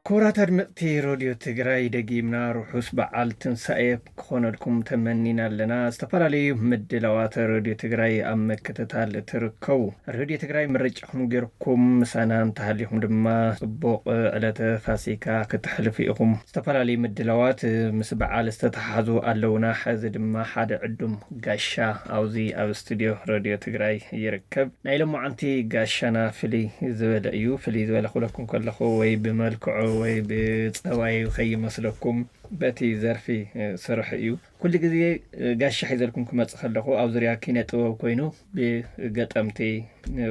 ክቡራት ኣድመፅቲ ሬድዮ ትግራይ፣ ደጊምና ርሑስ በዓል ትንሳኤ ክኾነልኩም ተመኒና ኣለና። ዝተፈላለዩ ምድላዋት ሬድዮ ትግራይ ኣብ ምክትታል ትርከቡ። ሬድዮ ትግራይ ምርጫኹም ገይርኩም ምሳና እንተሃሊኹም ድማ ፅቡቕ ዕለተ ፋሲካ ክተሕልፉ ኢኹም። ዝተፈላለዩ ምድላዋት ምስ በዓል ዝተተሓዙ ኣለውና። ሕዚ ድማ ሓደ ዕዱም ጋሻ ኣብዚ ኣብ ስቱድዮ ሬድዮ ትግራይ ይርከብ። ናይ ሎማዓንቲ ጋሻና ፍልይ ዝበለ እዩ። ፍልይ ዝበለ ክብለኩም ከለኹ ወይ ብመልክዑ ወይ ብፀባዩ ከይመስለኩም በቲ ዘርፊ ስርሑ እዩ። ኩሉ ግዜ ጋሻ ሒዘልኩም ክመፅእ ከለኹ ኣብ ዙርያ ኪነ ጥበብ ኮይኑ ብገጠምቲ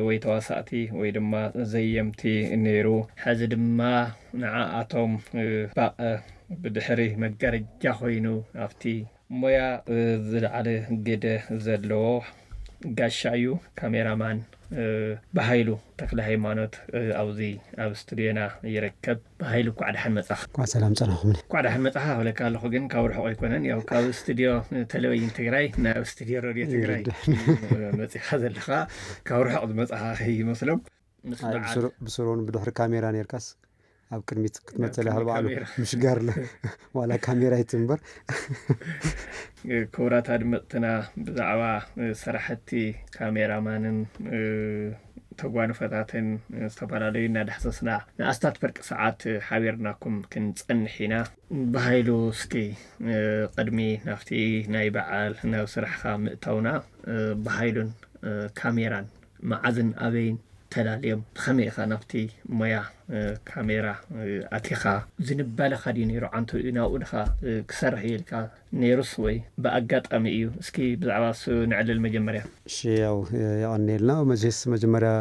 ወይ ተዋሳእቲ ወይ ድማ ዘየምቲ ነይሩ። ሕዚ ድማ ንዓኣቶም ባእ ብድሕሪ መጋረጃ ኮይኑ ኣብቲ ሞያ ዝለዓለ ግደ ዘለዎ ጋሻ እዩ። ካሜራማን ብሃይሉ ተክለ ሃይማኖት ኣብዚ ኣብ ስቱድዮና ይርከብ። ብሃይሉ፣ እንኳዕ ደሓን መጻኻ። እንኳዕ ሰላም ጸናኹምኒ። እንኳዕ ደሓን መጻኻ ክብለካ ኣለኹ፣ ግን ካብ ርሑቕ ኣይኮነን። ያው ካብ ስቱድዮ ቴሌቪዥን ትግራይ ናብ ስቱድዮ ሬድዮ ትግራይ ይርዳእ። መጺኻ ዘለኻ ካብ ርሑቕ ዝመጻኻ ከይመስሎም። ምስ ኣይ፣ በዓል ብስሩ-፣ ብስሩ እውን ብድሕሪ ካሜራ ነርካስ ኣብ ቅድሚት ክትመጽእ ኢኻ ካሜራ። ባዕሉ ምሽጋር ለ-፣ ዋላ ካሜራ ይትንበር። ክቡራት ኣድመፅትና፣ ብዛዕባ ስራሕቲ ካሜራማንን ተጓንፎታትን ዝተፈላለዩ እናዳህሰስና ንኣስታት ፍርቂ ሰዓት ሓቢርናኩም ክንፀንሕ ኢና። ብሃይሉ፣ እስኪ ቅድሚ ናብቲ ናይ በዓል ናብ ስራሕካ ምእታውና፣ ብሃይሉን ካሜራን መዓዝን ኣበይን ተላልዮም? ብኸመይ ኢኻ ናብቲ ሞያ ካሜራ ኣቲኻ? ዝንባለኻ ድዩ ነይሩ? ዓንተኡ ናብኡ ድኻ ክሰርሕ ኢልካ ነይሩስ ወይ ብኣጋጣሚ እዩ? እስኪ ብዛዕባ እሱ ነዕልል መጀመርያ። እሺ፣ ያው የቐንየልና። መቼስ መጀመርያ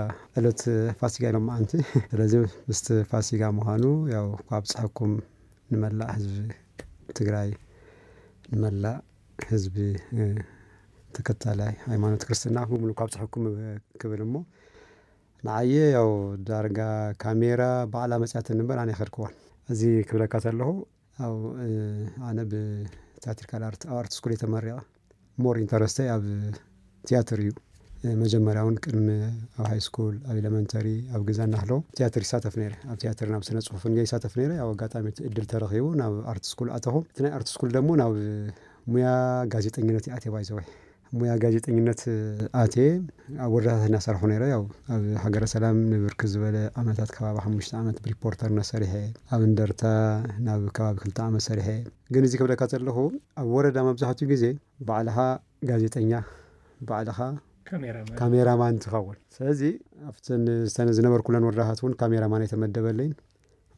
ዕለት ፋሲጋ ኢሎም መዓንቲ። ስለዚ ምስቲ ፋሲጋ ምዃኑ ያው ካብ ጸሓኩም ንመላእ ህዝቢ ትግራይ፣ ንመላእ ህዝቢ ተከታላይ ሃይማኖት ክርስትና ብምሉ ካብ ጸሓኩም ክብል እሞ፣ ንዓየ ያው ዳርጋ ካሜራ ባዕላ መጽያትኒ እምበር ኣነ ኣይኸድክዋን። እዚ ክብለካ ተለኹ፣ ኣብ ኣነ ብቲያትሪካል ኣርት ኣብ ኣርት ስኩል እየ ተመሪቐ። ሞር ኢንተረስተይ ኣብ ቲያትር እዩ። መጀመርያ እውን ቅድሚ ኣብ ሃይ ስኩል፣ ኣብ ኤለመንተሪ፣ ኣብ ግዛ እናሃለኹ ቲያትር ይሳተፍ ነይረ። ኣብ ቲያትር ናብ ስነ ጽሑፍን ገ ይሳተፍ ነይረ። ኣብ ኣጋጣሚ እቲ እድል ተረኺቡ ናብ ኣርት ስኩል ኣተኹ። እቲ ናይ ኣርት ስኩል ደሞ ናብ ሙያ ጋዜጠኝነት ይኣትየ ባይዘወይ። ሙያ ጋዜጠኝነት ኣትየ ኣብ ወረዳታት እናሰርሑ ነይረ። ያው ኣብ ሃገረ ሰላም ንብርክት ዝበለ ዓመታት ከባቢ ሓሙሽተ ዓመት ብሪፖርተርነት ሰሪሐ። ኣብ እንደርታ ናብ ከባቢ ክልተ ዓመት ሰሪሐ። ግን እዚ ክብለካ ዘለኹ ኣብ ወረዳ መብዛሕትኡ ግዜ ባዕልኻ ጋዜጠኛ፣ ባዕልኻ ካሜራማን። ካሜራማን ትኸውን። ስለዚ ኣብተን ዝተነ-፣ ዝነበርኩለን ወረዳታት እውን ካሜራማን ኣይተመደበለይን።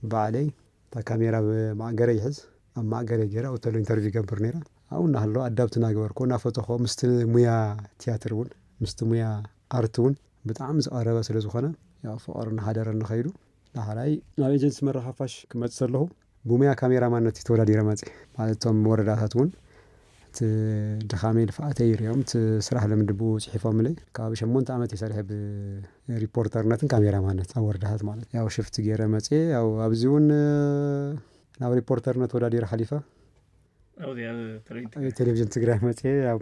ባዕለይ እታ ካሜራ ብማእገረ ይሕዝ፣ ኣብ ማእገረ ገይረ ኣብ ተሎ ኢንተርቪው ይገብር ነይረ። ኣብኡ እናሃለኹ ኣዳብት እናገበርኩ እናፈተኹ ምስቲ ሙያ ቲያትር እውን ምስቲ ሙያ ኣርት እውን ብጣዕሚ ዝቐረበ ስለ ዝኾነ ያው ፍቕሪ እናሓደረ ንኸይዱ ዳሕራይ ናብ ኤጀንሲ መራኸቢ ሓፋሽ ክመጽእ ከለኹ ብሙያ ካሜራማንነት እዩ ተወዳዲረ መጽእ። ማለት እቶም ወረዳታት እውን እቲ ድኻመይ ልፍዓተይ ይሪኦም፣ እቲ ስራሕ ልምዲ ብኡ ጽሒፎምለይ። ከባቢ ሸሞንተ ዓመት እየ ሰሪሐ ብሪፖርተርነትን ካሜራማንነት ኣብ ወረዳታት ማለት። ያው ሽፍቲ ገይረ መጽእ። ያው ኣብዚ እውን ናብ ሪፖርተርነት ተወዳዲረ ሓሊፈ። ኣብዚ ኣብ ቴሌቪዥን ትግራይ። ቴሌቪዥን ትግራይ መጽእ። ያው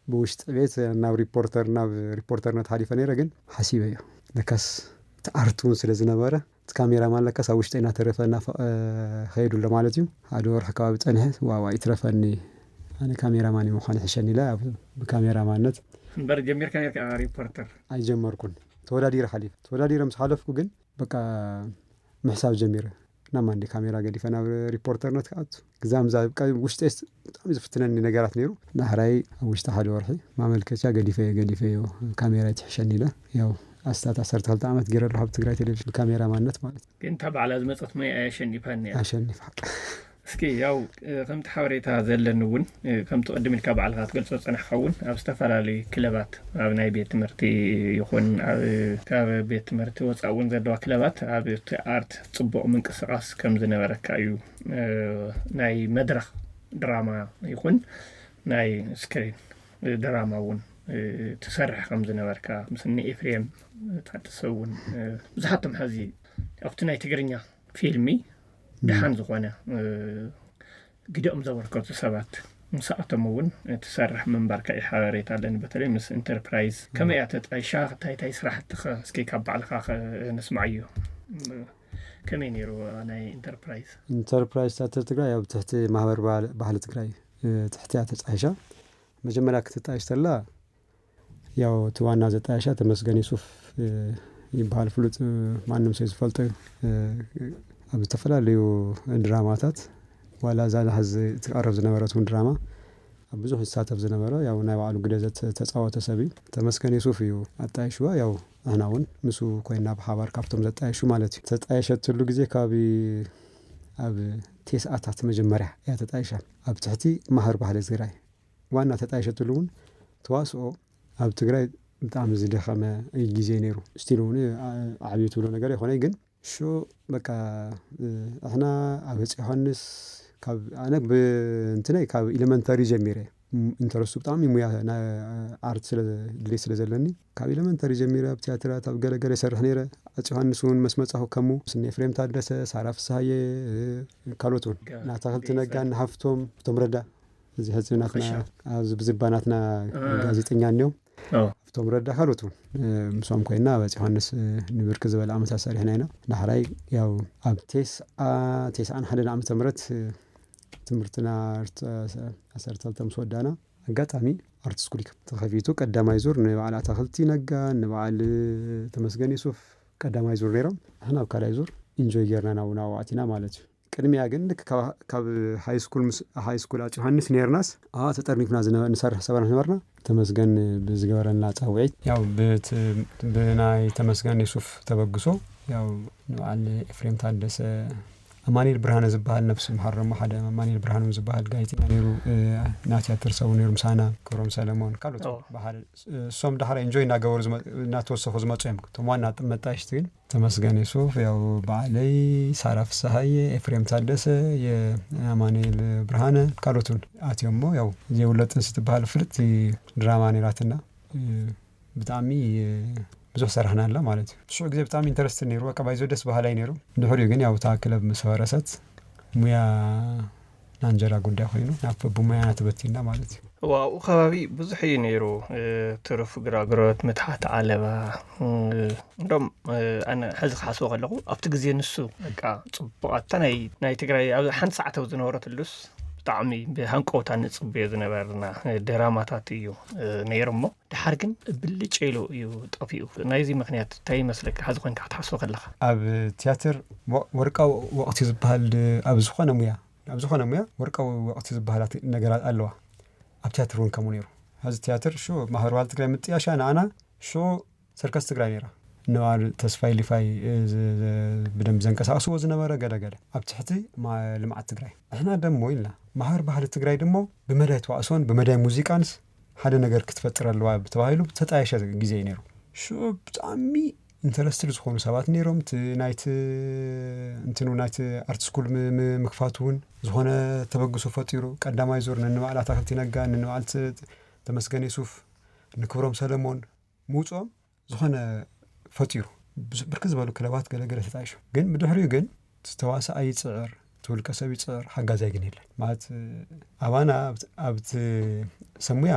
ብውሽጢ ቤት ናብ ሪፖርተር፣ ናብ ሪፖርተርነት ሓሊፈ ነይረ፣ ግን ሓሲበዮ። ለካስ እቲ ኣርት እውን ስለ ዝነበረ፣ እቲ ካሜራማን ለካስ ኣብ ውሽጢ እናተረፈ እናፈቐ ኸይዱ ኣሎ ማለት እዩ። ሓደ ወርሒ ከባቢ ጸንሐ፣ ዋዋ ይትረፈኒ፣ ኣነ ካሜራማን እዩ ምዃን ይሕሸኒ ኢለ ኣብ፣ ብካሜራማንነት እምበር ጀሚርካ ነርካ ሪፖርተር? ኣይጀመርኩን። ተወዳዲረ ሓሊፈ። ተወዳዲረ ምስ ሓለፍኩ ግን በቃ ምሕሳብ ጀሚረ። ናብ ማንዴ ካሜራ ገዲፈ ናብ ሪፖርተርነት ክኣቱ። ግዛም ዛ-፣ ብቃ-፣ ውሽጠይ ስ-፣ ብጣዕሚ ዝፍትነኒ ነገራት ነይሩ። ዳሕራይ ኣብ ውሽጢ ሓደ ወርሒ ማመልከቻ ገዲፈዮ፣ ገዲፈዮ፣ ካሜራ ይትሕሸኒ ኢለ። ያው ኣስታት ዓሰርተ ክልተ ዓመት ገይረ ኣለኹ ኣብ ትግራይ ቴሌቪዥን ካሜራማንነት ማለት እዩ። ግን እታ ባዕላ ዝመጸት ሞያ እያ ኣሸኒፋኒ እያ። ኣሸኒፋ። እስኪ ያው፣ እ፣ ከምቲ ሓበሬታ ዘለኒ እውን፣ እ፣ ከምቲ ቅድም ኢልካ ባዕልኻ ትገልጾ ዝጸናሕካ እውን ኣብ ዝተፈላለዩ ክለባት፣ ኣብ ናይ ቤት ትምህርቲ ይኹን ኣብ፣ ካብ ቤት ትምህርቲ ወጻኢ እውን ዘለዋ ክለባት ኣብ እቲ ኣርት ጽቡቕ ምንቅስቓስ ከም ዝነበረካ እዩ። እ፣ ናይ መድረኽ ድራማ ይኹን ናይ ስክሪን ድራማ እውን፣ እ፣ ትሰርሕ ከም ዝነበርካ፣ ምስ እኒ ኤፍሬም ታደሰ እውን፣ እ፣ ብዙሓት ቶም ሐዚ ኣብቲ ናይ ትግርኛ ፊልሚ ደሓን ዝኾነ፣ እ፣ ግደኦም ዘበርከቱ ሰባት ምስኣቶም እውን ትሰርሕ ምንባርካ እዩ ሓበሬታ ኣለኒ። በተለይ ምስ ኢንተርፕራይዝ ከመይ እያ ተጣይሻ? እንታይ እንታይ ስራሕቲ ኸ እስኪ ካብ ባዕልኻ ኸ ነስምዓዮ። ከመይ ነይሩ ናይ ኢንተርፕራይዝ? ኢንተርፕራይዝ ትያትር ትግራይ ኣብ ትሕቲ ማህበር ባህል- ባህሊ ትግራይ ትሕቲ እያ ተጣይሻ። መጀመርያ ክትጣይሽ ተላ ያው እቲ ዋና ዘጣየሻ ተመስገን የሱፍ ይበሃል። ፍሉጥ ማንም ሰብ ዝፈልጦ እዩ። ኣብ ዝተፈላለዩ ድራማታት ዋላ እዛ ሕዚ ትቀረብ ዝነበረት እውን ድራማ ኣብ ብዙሕ ዝሳተፍ ዝነበረ ያው ናይ ባዕሉ ግደ ተፃወተ ሰብ እዩ። ተመስገን የሱፍ እዩ ኣጣይሽዋ። ያው ንሕና እውን ምስ ኮይና ብሓባር ካብቶም ዘጣየሹ ማለት እዩ። ተጣየሸትሉ ግዜ ካብ ኣብ ቴስኣታት መጀመርያ እያ ተጣይሻ ኣብ ትሕቲ ማህር ባህሊ ትግራይ ዋና ተጣይሸትሉ እውን ተዋስኦ ኣብ ትግራይ ብጣዕሚ ዝደኸመ ግዜ ነይሩ። ስቲል እውን ዓብዩ ትብሎ ነገር ይኮነ ግን ሹ በቃ እሕና ኣብ ህፂ ዮሃንስ ካብ ኣነ ብእንትነይ ካብ ኢለመንተሪ ጀሚረ ኢንተረስቱ ብጣዕሚ ሙያ ኣርት ድሌት ስለ ዘለኒ ካብ ኢለመንተሪ ጀሚረ ኣብ ቲያትራት ኣብ ገለገለ ይሰርሕ ነይረ። ኣፂ ዮሃንስ እውን መስ መፃኹ ከሙ ስኒ ኤፍሬም ታደሰ ሳራ ፍስሃየ ካልኦት እውን ናተክልቲ ነጋ ንሃፍቶም ፍቶም ረዳ እዚ ሕዚ ናትና ኣብዚ ብዝባ ናትና ጋዜጠኛ እኒኦም ኣብቶም ረዳ ካልኦት እውን ምስኦም ኮይና በፂ ዮሃንስ ንብርክ ዝበለ ዓመታት ሰሪሕና ኢና። ዳሕራይ ያው ኣብ ቴስዓ ቴስዓን ሓደን ዓመተ ምህረት ትምህርትና ኣሰርተ ክልተ ምስ ወዳና ኣጋጣሚ ኣርት ስኩል ተኸፊቱ ቀዳማይ ዙር ንበዓል ኣታክልቲ ነጋ ንበዓል ተመስገን ዩሱፍ ቀዳማይ ዙር ነይሮም። ንሕና ኣብ ካልኣይ ዙር ኢንጆይ ጌርና ናብኡ ናብኡ ኣቲና ማለት እዩ። ቅድሚያ ግን ልክ ካብ ሃይስኩል ምስ ሃይስኩል ኣፂ ዮሃንስ ነርናስ ኣ ተጠርኒፍና ንሰርሕ ሰባት ነበርና። ተመስገን ብዝገበረና ፃውዒት ያው ብናይ ተመስገን የሱፍ ተበግሶ ያው ንበዓል ኤፍሬም ታደሰ ኣማኒኤል ብርሃነ ዝበሃል ነፍሲ ምሓረሞ ሓደ ኣማኒኤል ብርሃኑ ዝበሃል ጋዜጠኛ ነይሩ። ናትያትር ሰቡ ነይሩ ምሳና ክብሮም ሰለሞን ካልኦት በሓደ እሶም ዳሕራ ኢንጆይ እናገበሩ እናተወሰኹ ዝመፁ እዮም። እቶም ዋና መጣየሽቲ ግን ተመስገን የሱፍ ያው በዓለይ ሳራ ፍስሃየ ኤፍሬም ታደሰ የኣማኑኤል ብርሃነ ካልኦትን ኣትዮም ሞ ያው ዘይውለጥን ስትበሃል ፍልጥቲ ድራማ ነይራትና። ብጣዕሚ ብዙሕ ሰራሕናላ ማለት እዩ። ሽዑ ግዜ ብጣዕሚ ኢንተረስት ነይሩ በቃ ባይዞ ደስ ባህላይ ነይሩ። ድሕሪኡ ግን ያው እታ ክለብ ምስ ፈረሰት ሙያ ናይ እንጀራ ጉዳይ ኮይኑ ናብ ብሙያና ተበቲና ማለት እዩ። እዋ ኣብኡ ከባቢ ብዙሕ እዩ ነይሩ። ትሩፍ ግራግሮት ምትሓት ዓለባ እንዶም ኣነ ሕዚ ክሓስቦ ከለኹ ኣብቲ ግዜ ንሱ በቃ ፅቡቕ ኣታ ናይ ናይ ትግራይ ኣብ ሓንቲ ሰዓት ኣብ ዝነበረትሉስ ብጣዕሚ ብሃንቀውታ ንፅበዮ ዝነበርና ድራማታት እዩ ነይሩ እሞ ድሓር ግን ብልጭ ኢሉ እዩ ጠፊኡ። ናይዚ ምክንያት እንታይ ይመስለካ? ሕዚ ኮንካ ክትሓስቦ ከለካ ኣብ ቲያትር ወርቃዊ ወቕቲ ዝበሃል ኣብ ዝኾነ ሙያ ኣብ ዝኾነ ሙያ ወርቃዊ ወቕቲ ዝበሃላት ነገራት ኣለዋ። ኣብ ቲያትር እውን ከምኡ ነይሩ። ሕዚ ቲያትር ሹ ማህበር ባህሊ ትግራይ ምጥያሻ ንኣና ሹ ሰርከስ ትግራይ ነይራ። ንባል ተስፋይ ሊፋይ ብደንብ ዘንቀሳቅስዎ ዝነበረ ገለገለ ኣብ ትሕቲ ልምዓት ትግራይ ንሕና ደሞ ኢልና ማህበር ባህሊ ትግራይ ድሞ ብመዳይ ተዋእሶን ብመዳይ ሙዚቃንስ ሓደ ነገር ክትፈጥር ኣለዋ ተባሂሉ ተጣየሸ ግዜ እዩ ነይሩ። ሽዑ ብጣዕሚ ኢንተረስትድ ዝኾኑ ሰባት ነይሮም። እቲ ናይቲ እንትኑ ናይቲ ኣርት ስኩል ምክፋት እውን ዝኾነ ተበግሶ ፈጢሩ። ቀዳማይ ዙር ንንበዓል ኣታክልቲ ነጋ፣ ንንበዓል ተመስገን የሱፍ፣ ንክብሮም ሰለሞን ምውፅኦም ዝኾነ ፈጢሩ። ብርክት ዝበሉ ክለባት ገለገለ ተጣይሹ። ግን ብድሕሪኡ ግን ዝተዋሰኣ ይፅዕር፣ እቲ ውልቀ ሰብ ይፅዕር፣ ሓጋዛይ ግን የለን። ማለት ኣባና ኣብቲ ሰሙያ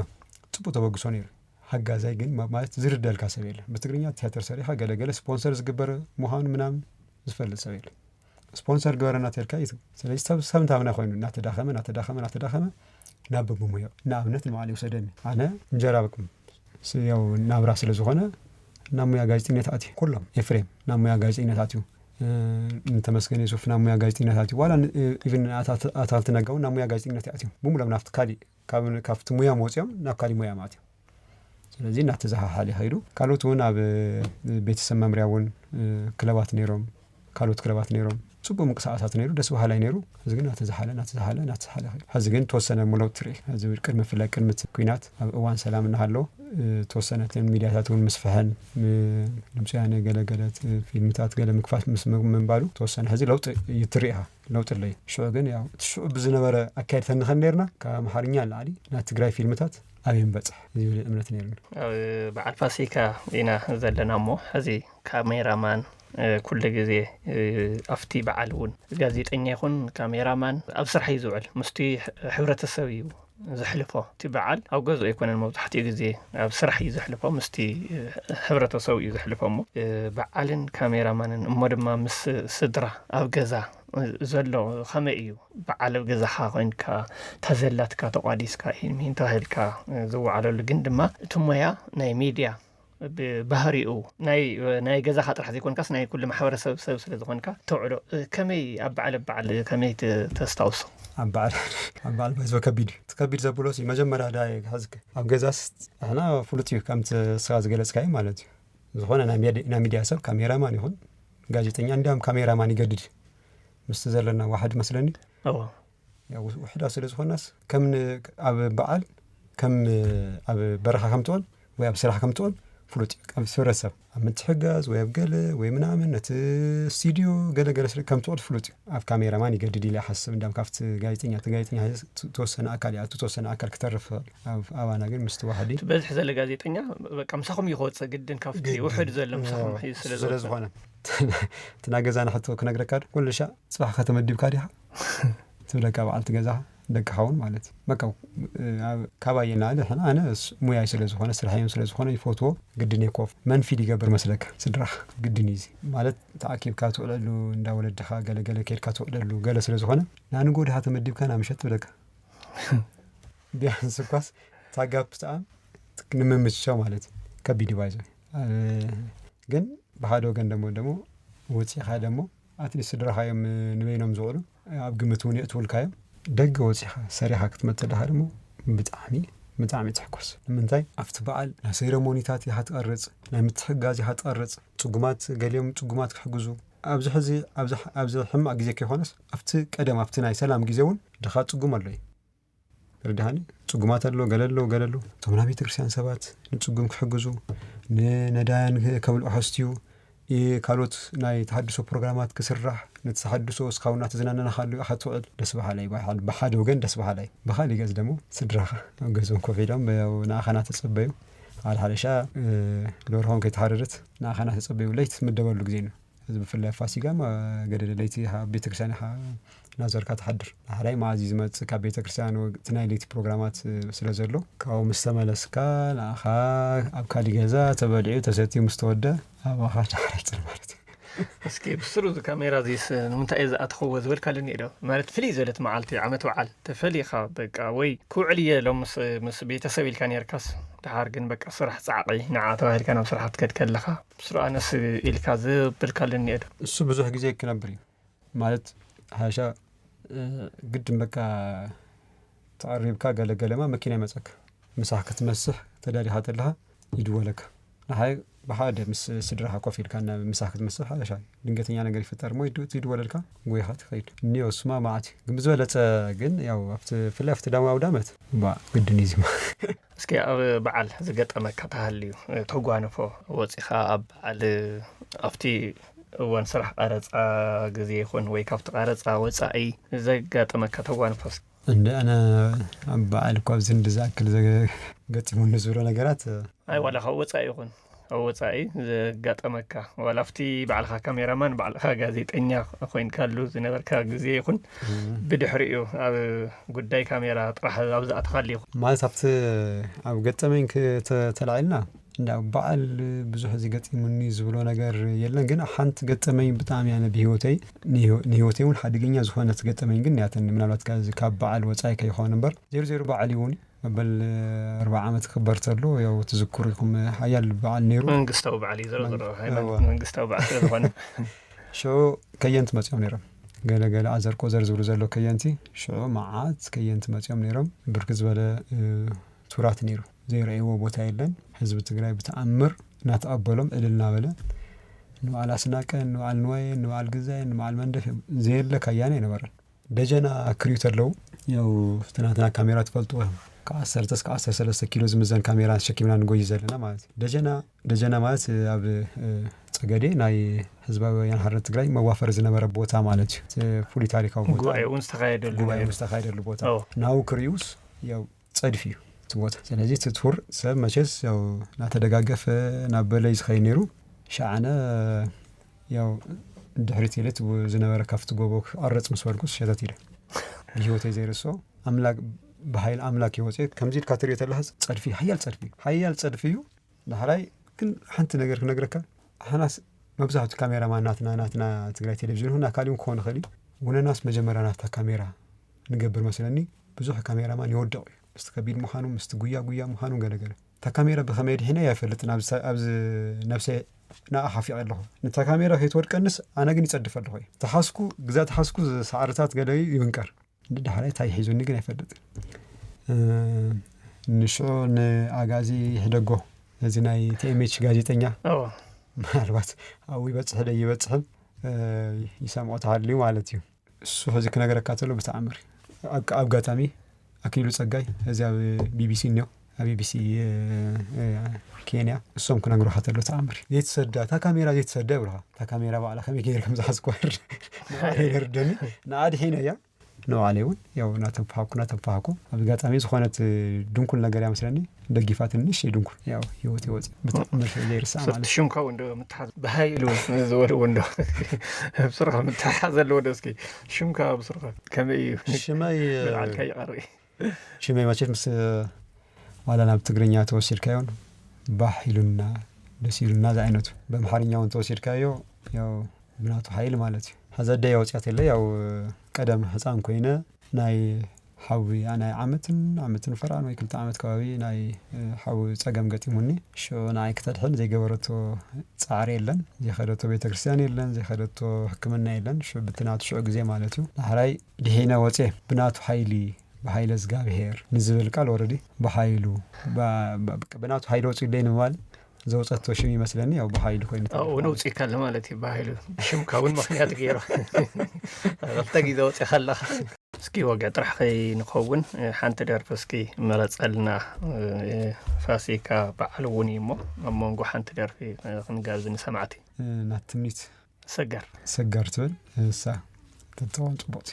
ፅቡቅ ተበግሶ ነይሩ። ሓጋዛይ ግን ማለት ዝርደልካ ሰብ የለን። ብትግርኛ ቲያትር ሰሪኻ ገለገለ ስፖንሰር ዝግበር ምዃኑ ምናምን ዝፈልጥ ሰብ የለን። ስፖንሰር ግበረና ተልካ እዩ። ስለዚ ሰብ ሰብ እንታምና ኮይኑ እናተዳኸመ እናተዳኸመ እናተዳኸመ ናብ ብሙዮ ንኣብነት ንባዕሉ ይውሰደኒ ኣነ እንጀራ በቅም ያው ናብራ ስለ ዝኾነ ናብ ሙያ ጋዜጠኝነት ኣትዩ ኩሎም ኤፍሬም ናብ ሙያ ጋዜጠኝነት ኣትዩ። ንተመስገን የሱፍ ናብ ሙያ ጋዜጠኝነት ኣትዩ ዋላ ኢቨን ኣታልቲ ነጋውን ናብ ሙያ ጋዜጠኝነት ኣትዩ ብሙሎም ናብቲ ካሊእ ካብቲ ሙያ መፅኦም ናብ ካሊእ ሙያ ማእትዮም። ስለዚ እናተዘሓሓለ ይኸይዱ። ካልኦት እውን ኣብ ቤተሰብ መምርያ እውን ክለባት ነይሮም ካልኦት ክለባት ነይሮም። ፅቡቅ ምንቅስቃሳት ነይሩ ደስ በሃላይ ነይሩ። ሕዚ ግን እናተዘሓለ እናተዘሓለ እናተዘሓለ ይኸይዱ። ሕዚ ግን ተወሰነ ለውጢ ርኢ ሕዚ ቅድሚ ፍላይ ቅድሚ ኩናት ኣብ እዋን ሰላም እናሃለዎ ተወሰነ ሚድያታት እውን ምስፍሐን ድምፅያነ ገለገለ ፊልምታት ገለ ምክፋት ምስ ምንባሉ ተወሰነ ሕዚ ለውጢ ይትርኢ ኢኻ። ለውጢ ኣለዩ። ሽዑ ግን ያው እቲ ሽዑ ብዝነበረ ኣካየድ ተንኸን ነርና ካብ ኣምሓርኛ ንላዕሊ ናይ ትግራይ ፊልምታት ኣበይ ንበፅሕ ዝብል እምነት ነይሩኒ። ኣብ በዓል ፋሲካ ኢና ዘለና እሞ ሕዚ ካሜራማን ኩሉ ግዜ ኣብቲ በዓል እውን ጋዜጠኛ ይኹን ካሜራማን ኣብ ስራሕ እዩ ዝውዕል ምስቲ ሕብረተሰብ እዩ ዘሕልፎ። እቲ በዓል ኣብ ገዝኡ ኣይኮነን፣ መብዛሕትኡ ግዜ ኣብ ስራሕ እዩ ዘሕልፎ፣ ምስቲ ሕብረተሰቡ እዩ ዘሕልፎ። እሞ በዓልን ካሜራማንን እሞ ድማ ምስ ስድራ ኣብ ገዛ ዘሎ ከመይ እዩ? በዓል ኣብ ገዛኻ ኮይንካ፣ እታ ዘላትካ ተቋዲስካ፣ ኢሂን ምሂን ተባሂልካ ዝወዓለሉ፣ ግን ድማ እቲ ሞያ ናይ ሚድያ ብባህሪኡ ናይ፣ ናይ ገዛኻ ጥራሕ ዘይኮንካስ ናይ ኩሉ ማሕበረሰብ ሰብ ስለ ዝኾንካ ተውዕሎ። ከመይ ኣብ በዓል፣ ኣብ በዓል ከመይ ተ-፣ ተስታውሶ? ኣብ በዓል፣ ኣብ በዓል ባይዞ ከቢድ እዩ። እቲ ከቢድ ዘብሎ ሲ መጀመርያ ዳ ክሕዝክ ኣብ ገዛስ ኣሕና ፍሉጥ እዩ፣ ከምቲ ስኻ ዝገለጽካዮ ማለት እዩ። ዝኾነ ናይ ሚድ-፣ ናይ ሚድያ ሰብ ካሜራማን ይኹን ጋዜጠኛ፣ እንዲያም ካሜራማን ይገድድ እዩ። ምስቲ ዘለና ዋሕድ መስለኒ። እዎ። ያው ውሕ-፣ ውሕዳት ስለ ዝኾናስ ከም ን-፣ ኣብ በዓል ከም ኣብ በረኻ ከም ትኾን ወይ ኣብ ስራሕ ከም ትኾን ፍሉጥ እዩ። ኣብ ስረሰብ ኣብ ምትሕጋዝ ወይ ኣብ ገለ ወይ ምናምን ነቲ ስቱዲዮ ገለ ገለ ስለ ከም ትወድ ፍሉጥ እዩ። ኣብ ካሜራማን ይገድድ ኢለ ይሓስብ። እንዳም ካብቲ ጋዜጠኛ፣ እቲ ጋዜጠኛ ት-፣ ተወሰነ ኣካል ይኣቱ፣ ተወሰነ ኣካል ክተርፍ ይኽእል። ኣብ ኣባና ግን ምስቲ ዋሕዲ እቲ በዝሒ ዘሎ ጋዜጠኛ በቃ ምሳኹም እዩ ክወፅእ ግድን፣ ካብቲ ግድን። ውሑድ ዘሎ ምሳኹም እዎ፣ ሒዙ ስለ ስለ ዝወፅእ። ዝኾነ። እቲ ናይ ገዛና ሕቶ ክነግረካ ዶ? ኩሉ ሻዕ ጽባሕ ከተመዲብካ ዲኻ? ትብለካ በዓልቲ ገዛኻ፣ ደቅኻ እውን ማለት እዩ። በቃ፣ ኣብ፣ ካባየ ንላዕሊ ሕና ኣነ ስ-፣ ሙያይ ስለ ዝኾነ፣ ስርሐይ ስለ ዝኾነ ይፈትዎ፣ ግድን እየ ኮፍ። መን ፊል ይገብር መስለካ? ስድራኻ። ግድን እዩ እዚ። ማለት ተኣኪብካ ትውዕለሉ፣ እንዳ ወለድኻ ገለ ገለ ኬድካ ትውዕለሉ ገለ ስለ ዝኾነ፣ ንኣንጎ ድኻ ተመዲብካ ናብ ምሸት ትብለካ። ቢያንስ እኳስ እታ ጋፕ ተኣም ንምምችቻው ማለት እዩ። ከቢድ እዩ ባይዞ። እ፣ ግን ብሓደ ወገን ደሞ፣ ደሞ ወፂኻ ደሞ ኣትሊስት ስድራኻ እዮም ንበይኖም ዝውዕሉ፣ ኣብ ግምት እውን የእትውልካ እዮም። ደገ ወፂኻ ሰሪኻ ክትመፅእ ደኻ ደሞ ብጣዕሚ፣ ብጣዕሚ ትሕኮስ። ንምንታይ? ኣብቲ በዓል ናይ ሴረሞኒታት ኢኻ ትቐርፅ፣ ናይ ምትሕግጋዝ ኢኻ ትቐርፅ፣ ፅጉማት ገሊኦም ፅጉማት ክሕግዙ። ኣብዚ ሕዚ፣ ኣብዚ፣ ኣብዚ ሕማቕ ግዜ ከይኮነስ ኣብቲ ቀደም፣ ኣብቲ ናይ ሰላም ግዜ እውን ድኻ ፅጉም ኣሎ እዩ። ተረዳሃኒ? ጽጉማት ኣሎ፣ ገለ ኣሎ፣ ገለ ኣሎ። እቶም ናይ ቤተክርስትያን ሰባት ንጽጉም ክሕግዙ፣ ንነዳያን ከብልዑ ከስትዩ፣ እ፣ ካልኦት ናይ ተሃድሶ ፕሮግራማት ክስራሕ፣ ነቲ ተሃድሶ እስኻ እውን እናተዝናነኻ ኣለኻ ትውዕል። ደስ በሃላይ፣ ብሓ-፣ ብሓደ ወገን ደስ በሃላይ። ብኻሊእ ገጽ ደሞ ስድራኻ ኣብ ገዝኦም ኮፍ ኢሎም፣ ያው ንኣኻ እናተጸበዩ፣ ሓደ ሓደ ሻዕ፣ እ፣ ደርሆም ከይተሓረደት ንኣኻ እናተጸበዩ ለይቲ ትምደበሉ ግዜ ነው። እዚ ብፍላይ ፋሲጋ፣ ማ-፣ ገደደ ለይቲ ኣብ ቤተክርስትያን ኢኻ እናዞርካ ትሓድር። ዳሕራይ መዓዝ እዩ ዝመጽእ ካብ ቤተክርስትያን? ወ-፣ እቲ ናይ ለይቲ ፕሮግራማት ስለ ዘሎ፣ ካብኡ ምስ ተመለስካ፣ ንኣኻ ኣብ ካሊእ ገዛ ተበሊዑ ተሰትዩ ምስ ተወደ፣ ኣባኻ ዳሕራይ ጽር ማለት እዩ። እስኪ ብስሩ እዚ ካሜራ እዚስ ንምንታይ እየ ዝኣተኽዎ ዝበልካሉ እኒኦ ዶ? ማለት ፍልይ ዝበለት መዓልቲ ዓመት በዓል ተፈሊኻ በቃ፣ ወይ ክውዕል እየ ሎም ምስ፣ ምስ ቤተሰብ ኢልካ ነርካስ፣ ደሓር ግን በቃ ስራሕ ጻዕቒ፣ ንዓ ተባሂልካ ናብ ስራሕ ክትከድ ከለኻ፣ ብስሩ ኣነስ ኢልካ ዝበልካሉ እኒኦ ዶ? እሱ ብዙሕ ግዜ ክነብር እዩ። ማለት ሓሻ፣ እ፣ ግድን በቃ ተቐሪብካ ገለ ገለማ መኪና ይመጸካ። ምሳሕ ክትመስሕ ተዳሊኻ ተለኻ ይድወለካ። ንሓይ ብሓደ ምስ ስድራኻ ኮፍ ኢልካ እና ምሳሕ ክትመስሕ ሓሻ ድንገተኛ ነገር ይፍጠር እሞ ይድ-፣ ይድወለልካ፣ ጎይኻ ትኸይድ። እኒኦ እሱማ መዓት እዩ። ግን ብዝበለጸ ግን ያው ኣብቲ፣ ብፍላይ ኣብቲ ዳሞ ኣውዳመት፣ ባ፣ ግድን እዩ እዚማ። እስኪ ኣብ በዓል ዝገጠመካ ተሃልዩ፣ እ፣ ተጓንፎ ወጺኻ ኣብ በዓል፣ ኣብቲ እዋን ስራሕ ቀረጻ ግዜ ይኹን ወይ ካብቲ ቀረጻ ወጻኢ ዘጋጠመካ ተጓንፎ እስኪ? እንደ ኣነ ኣብ በዓል እኳ ኣብዚ እንዲ ዝኣክል ዘ-፣ ገጢሙኒ ዝብሎ ነገራት፣ እ፣ ኣይ ዋላ ካብ ወጻኢ ይኹን ኣብ ወጻኢ ዘጋጠመካ፣ ዋላ ኣብቲ ባዕልኻ ካሜራማን ባዕልኻ ጋዜጠኛ ኮይንካሉ ዝነበርካ ግዜ ይኹን እ። ብድሕሪኡ ኣብ ጉዳይ ካሜራ ጥራሕ ኣብ ዝኣተኻሉ ይኹን? ማለት ኣብቲ፣ ኣብ ገጠመኝ ክተ-፣ ተላዒልና እንዳ በዓል ብዙሕ እዚ ገጢሙኒ ዝብሎ ነገር የለን፣ ግን ሓንቲ ገጠመኝ ብጣዕሚ ኣነ ብህይወተይ፣ ንህይወ-፣ ንህይወተይ እውን ሓደገኛ ዝኾነት ገጠመኝ ግን እያተኒ። ምናልባት ካብ፣ ካብ በዓል ወጻኢ ከይኸውን እምበር፣ ዜሮ ዜሮ በዓል እውን መበል ኣርባዓ ዓመት ክኽበር ተሎ፣ ያው ትዝክሩ ኢኹም፣ ሓያል በዓል ነይሩ። መንግስታዊ በዓል እዩ፣ ዞሮ ዞሮ መንግስት-፣ ሃይማኖት እወ። መንግስታዊ በዓል ስለ ዝኾነ። ሽዑ ከየንቲ መጺኦም ነይሮም። ገለ ገለ ኣዘር ቆዘር ዝብሉ ዘለዉ ከየንቲ፣ ሽዑ መዓት ከየንቲ መጺኦም ነይሮም። ብርክት ዝበለ፣ እ፣ ቱራት ነይሩ። ዘይረኣይዎ ቦታ የለን። ህዝቢ ትግራይ ብተኣምር እናተቐበሎም እልል እናበለ፣ ንበዓል ኣስናቀ፣ ንበዓል ንዋየ፣ ንበዓል ግዛየ፣ ንበዓል መንደፍ ዘየለ ከያኒ ኣይነበረን። ደጀና ክሪኡ ተለዉ፣ ያው እቲ ናትና ካሜራ ትፈልጥዎ ኢኹም። ካብ ዓሰርተ እስከ ዓሰርተ ሰለስተ ኪሎ ዝምዘን ካሜራ ተሸኪምና ንጎይ ዘለና ማለት እዩ። ደጀና፣ ደጀና ማለት ኣብ፣ እ፣ ጸገዴ ናይ ህዝባዊ ወያነ ሓርነት ትግራይ መዋፈሪ ዝነበረ ቦታ ማለት እዩ። እቲ ፍሉይ ታሪካዊ ቦታ። ጉባኤ እውን ዝተኻየደሉ ጉባኤ ነይሩ። እውን ዝተኻየደሉ ቦታ። ኦ። ናብኡ ክሪኡስ፣ ያው ጸድፊ እዩ እቲ ቦታ። ስለዚ እቲ ቱር ሰብ መቸስ ያው እናተደጋገፈ ናብ በለይ ዝኸይድ ነይሩ። ሸዓነ ያው ድሕሪት ኢለ እቲ ዝነበረ ካብቲ ጎቦ ክቐርጽ ምስ በልኩስ ሸተት ኢለ። ብህይወተይ ዘይርስኦ ኣምላክ ብሓይል ኣምላክ ይወፅእ። ከምዚ ኢልካ ትሪኦ ተለካ ጸድፊ፣ ሓያል ጸድፊ፣ ሓያል ጸድፊ እዩ። ዳሕራይ ግን ሓንቲ ነገር ክነግረካ፣ ሓናስ መብዛሕቱ ካሜራማን ናትና፣ ናትና ትግራይ ቴሌቪዥን ይኹን ኣካል እውን ክኾን ይኽእል እዩ። ውነናስ መጀመርያ ናታ ካሜራ ንገብር መስለኒ። ብዙሕ ካሜራማን ይወድቕ እዩ፣ ምስቲ ከቢድ ምዃኑ፣ ምስቲ ጉያ ጉያ ምዃኑ ገለገለ። እታ ካሜራ ብኸመይ ድሒነ ኣይፈልጥን፣ ኣብዚ፣ ኣብዚ ነብሰይ ንኣ ሓፊቐ ኣለኹ። ነታ ካሜራ ከይትወድቀንስ ኣነ ግን ይጸድፍ ኣለኹ እዩ። ተሓዝኩ፣ ግዛ ተሓዝኩ፣ ሳዕርታት ገለ ይብንቀር። ንዳሕራይ እንታይ ሒዙኒ ግን ኣይፈልጥን። እ፣ ንሽዑ ንኣጋዚ ይሕደጎ፣ እዚ ናይ ቲ ኤም ኤች ጋዜጠኛ፣ ኦ ምናልባት ኣብኡ ይበጽሕ ዶ ይበጽሕን፣ እ፣ ይሰምዖ ተሃልዩ ማለት እዩ። እሱ ሕዚ ክነገረካ ተሎ ብተኣምር ኣብ፣ ኣብ ኣጋጣሚ ኣክሊሉ ጸጋይ፣ እዚ ኣብ ቢ ቢ ሲ እኒኦ፣ ኣብ ቢ ቢ ሲ፣ እ፣ እ፣ ኬንያ፣ እሶም ክነግሩኻ ተሎ ተኣምር። ዘይትሰዳ፣ እታ ካሜራ ዘይትሰዳ ይብልኻ። እታ ካሜራ ባዕላ ከመይ ገይረ ከም ዝሓዝኩ ንዓይ ይርደኒ። ንኣድሒነ እያ። ንባዕለይ እውን ያው እናተንፋሕኩ እናተንፋሕኩ፣ ኣብ ኣጋጣሚ ዝኾነት ድንኩል ነገር እያ መስለኒ፣ ደጊፋትኒ ንእሽተይ ድንኩል፣ ያው ህይወት ይወፅእ ብተኣምር ዘይርሳዕ ማለት እዩ። ሽምካ እውን ዶ ምትሓዝ ብሃይሉ ዝበልዎ እንዶ ብስርካ ምትሓዝ ዘለዎ ዶ? እስኪ ሽምካ ብስርካ ከመይ እዩ? ሽመይ ብልዓልካ ይቐሪ ሽመይ መቸት ምስ ዋላ ናብ ትግርኛ ተወሲድካዮን ባሕ ኢሉና፣ ደስ ኢሉና ዝዓይነቱ። በምሓርኛ እውን ተወሲድካዮ ያው ብናቱ ሓይል ማለት እዩ። ሐዚ ኣደይ ኣውፅያት የለ፣ ያው ቀደም ህፃን ኮይነ ናይ ሓዊ ናይ ዓመትን ዓመትን ፈርቓን ወይ ክልተ ዓመት ከባቢ ናይ ሓዊ ፀገም ገጢሙኒ። ሽዑ ንዓይ ክተድሕን ዘይገበረቶ ፃዕሪ የለን፣ ዘይኸደቶ ቤተክርስትያን የለን፣ ዘይኸደቶ ሕክምና የለን። ሽዑ ብትናቱ ሽዑ ግዜ ማለት እዩ። ዳሕራይ ድሒነ ወፅየ ብናቱ ሓይሊ፣ ብሓይለ እግዚኣብሔር ንዝብል ቃል ወረዲ ብሓይሉ፣ ባ- ባ- ብናቱ ሓይሊ ወፂኡለይ ንምባል ዘውፀቶ ሽም ይመስለኒ። ያው ብሓይሉ ኮይኑ ኣብኡ እውን ኣውፂእካ ኣሎ ማለት እዩ። ብሓይሉ ሽምካ እውን ምክንያት ገይሩ ክልተ ግዜ ወፂእካ ኣለካ። እስኪ ወግዒ ጥራሕ ከይንኸውን ሓንቲ ደርፊ እስኪ መረፀልና። ፋሲካ በዓል እውን እዩ እሞ ኣብ መንጎ ሓንቲ ደርፊ ክንጋብዝ ንሰማዕቲ። ናት ትምኒት ሰጋር ሰጋር ትብል እሳ ተተዋን ፅቡቅ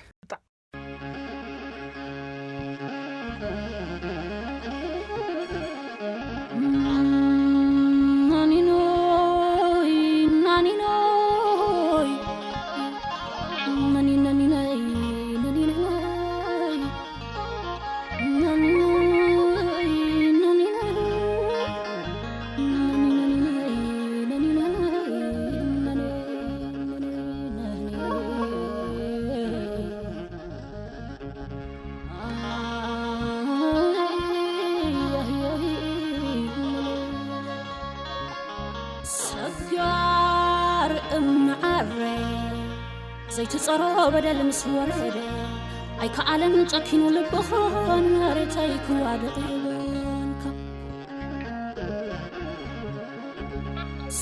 ሰጋር እምንዓረ ዘይትጸሮ በደል ምስ ወረደ ኣይከኣለን ጨኪኑ ልብኽን መሬተይ ክዋድቕ ይብልካ።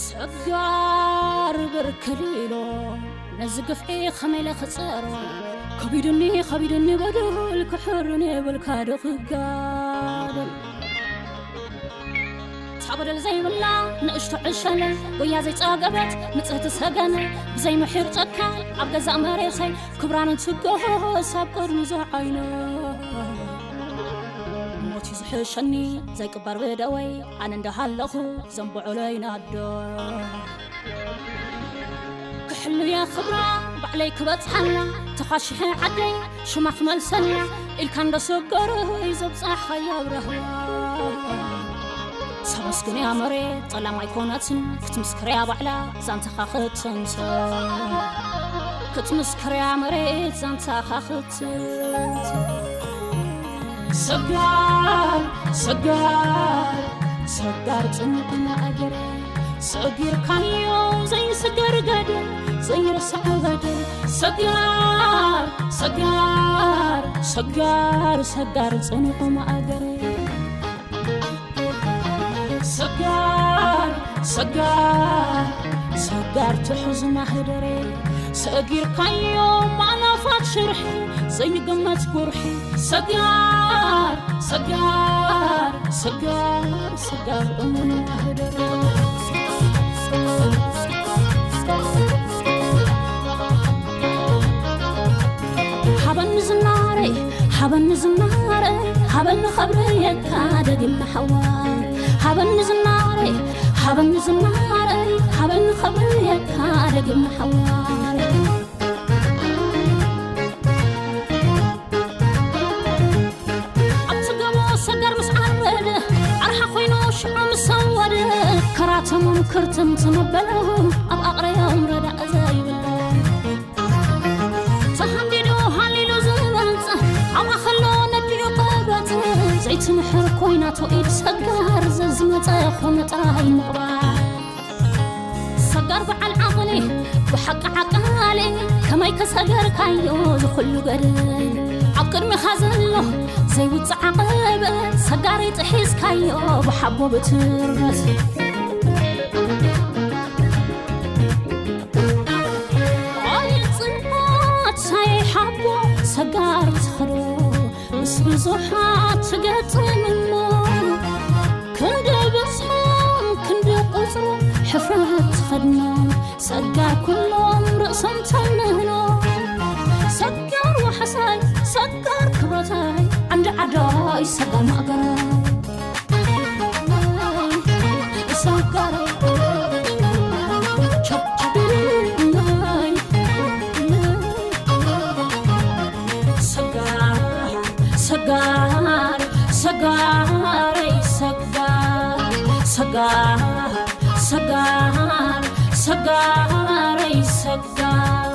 ሰጋር ብርክሊሎ ነዚ ግፍዒ ኸመይ ኢለ ክጸሮ ከቢዱኒ ከቢዱኒ በደል ክሕርን የብልካ ዶ ክጋደል እታ በደል ዘይብላ ንእሽቶ ዕሸለ ጎያ ዘይጸገበት ንጽህቲ ሰገነ ብዘይ ምሒር ጨካን ኣብ ገዛእ መሬተይ ክብራን ትገሆስ ኣብ ቅድሚ ዝዓይነ ሞት እዩ ዝሕሸኒ ዘይቅበር ብደወይ ኣነ እንዳሃለኹ ዘንብዑለይ ናዶ ክሕልየ ክብራ ባዕለይ ክበጽሓላ ተኻሽሐ ዓደይ ሽማ ክመልሰላ ኢልካ እንዳሰገረ እዩ ዘብጻሕኻዮ ኣብ ረህዋ ሰበስግንያ መሬት ጸላም ኣይኮነትን ክትምስክርያ ባዕላ ዛንታኻ ክትንተ ክትምስክርያ መሬት ዛንታኻ ክትንተ ሰጋር ሰጋር ሰጋር ጽኑዕና እግር ሰጊርካዮ ዘይስገር ገደል ዘይርሳዕ በደል ሰጋር ሰጋር ሰጋር ሰጋር ጽኑዕ ማእገር ሰጋር ሰጋር ሰጋር ትሑዝ ማህደር ሰጊርካዮ ማእላፋት ሽርሒ ዘይግመት ጉርሒ ሰጋር ሰጋር ሰጋር ሰጋር እሙን ማህደር ሃበኒ ዝናረይ ሃበኒ ዝናረይ ሃበኒ ኸብረየካ ደጊምና ሓዋ ሃበኒ ዝናረይ ሃበኒ ዝናረይ ሃበኒ ኸብረየካ ደጊምና ሓዋ ሰጋር ምስ ዓረደ ኣርሓ ኮይኑ ሽዑ ምስ ሰወደ፣ ከራተሞም ክርትምትም ኣበሎም ኣብ ኣቕረዮም ረዳእ ዘይብሎም። ተሃንዲዱ ሃሊሉ ዝመጽእ ኣብ ማእኸሎ ነዲኡ ቀበጽ፣ ዘይትምሕር ኮይናቶ ኢድ ሰጋር፣ ዘዝመጸ ኮነ ጥራይ ምቕባር። ሰጋር በዓል ዓቕሊ ብሓቂ ዓቃሊ፣ ከመይ ከሰገርካዮ ዝኹሉ ገድል፣ ኣብ ቅድሚኻ ዘሎ ዘይውጽእ ዓቐብ፣ ሰጋር ጥሒስካዮ ብሓቦ ብትርበት። ኣይጽንዓት ሳይሓቦ ሰጋር ትኸዶ፣ ምስ ብዙሓት ትገጥም እሞ፣ ክንዲ ብዝሖም ክንዲ ቁጽሩ ሕፍረት ትኸድኖ፣ ሰጋር ኩሎም ርእሶም ተምህኖ። ሰጋር ዋሕሳይ ሰጋር ክብረታይ፣ ዓንዲ ዓዳይ ሰጋር ማእገራይ። ሰጋር ቸብቸብ ሰጋር ሰጋር ሰጋረይ ሰጋር ሰጋር ሰጋር ሰጋረይ ሰጋር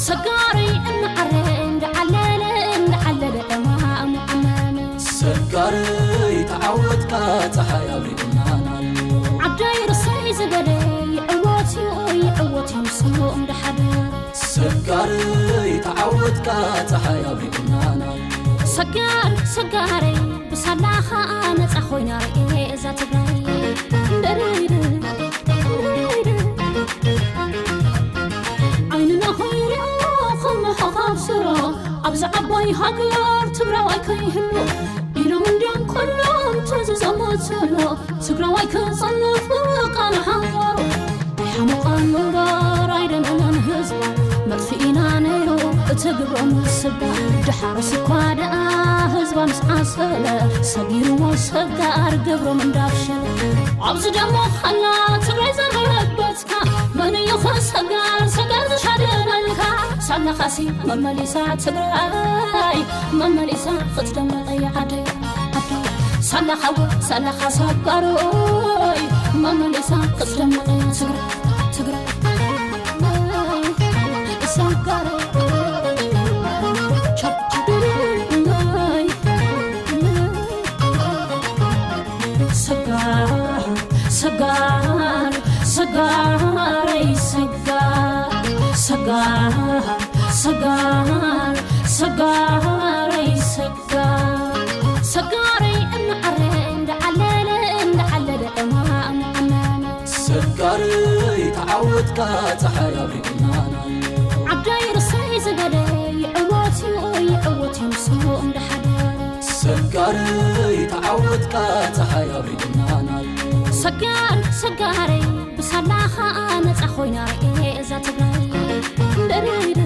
ሰጋረይ እናዓረ እንዳዓለለ እንዳዓለለ እማሙ ዓመመ። ሰጋረይ ተዓወትካ፣ ፀሓይ ኣብሪቑናን ኣሎ። ዓደይ ርሰይ ዝበለ ይዕወት እዩ ይዕወት እዩ ንሱ እንዳሓደ። ሰጋረይ ተዓወትካ፣ ፀሓይ ኣብሪቑናን ኣሎ። ሰጋር ሰጋረይ ብሳላኻ ነፃ ኮይና ርኤ እዛ ትግራይ። ደሪር ዓይንና ኸይሪኦ ከም ሓኻብ ስሮ ኣብዚ ዓባይ ሃገር ትግራዋይ ከይህሉ ኢሎም እንዲዮም ኩሎም ተዝዘመትሎ ትግራዋይ ክጸንፍ ቃል ሓዋሩ። ኣይሓመቓን ምንባር ኣይደነነን ህዝባ መጥፊኢና ነይሩ እቲ ግብሮም ስባ። ድሓርስ እኳ ደኣ ህዝባ ምስ ዓሰለ ሰጊርዎ ሰጋር ግብሮም እንዳፍሸለ ኣብዚ ደሞ ኸላ ትግራይ ዘረበትካ መን እዩ ኸ ሰጋር ሰጋር ዝሻደለልካ? ሳላኻሲ መመሊሳ ትግራይ መመሊሳ ክትደምቕ እያ ዓደይ ዓደይ። ሳላኻ ው ሳላኻ ሰጋሮይ መመሊሳ ክትደምቕ እያ ትግራይ ትግራይ ሰጋሮይ። ቸብ ቸብ ሰጋር ሰጋር ሰጋረይ ሰጋር ሰጋር ሰጋር ሰጋረይ ሰጋር ሰጋረይ እናዓረ እንዳዓለለ እንዳዓለለ እማሙ ዓመመ። ሰጋረይ ተዓወትካ፣ ፀሓይ ኣብሪቑናን ኣሎ። ዓደይ ርሰይ ዝበለ ይዕወት እዩ ይዕወት እዩ ንሱ እንዳሓደረ። ሰጋረይ ተዓወትካ፣ ፀሓይ ኣብሪቑናን ኣሎ። ሰጋር ሰጋረይ ብሳላኻ ነፃ ኮይና ርኤ እዛ ትግራይ። ደሪር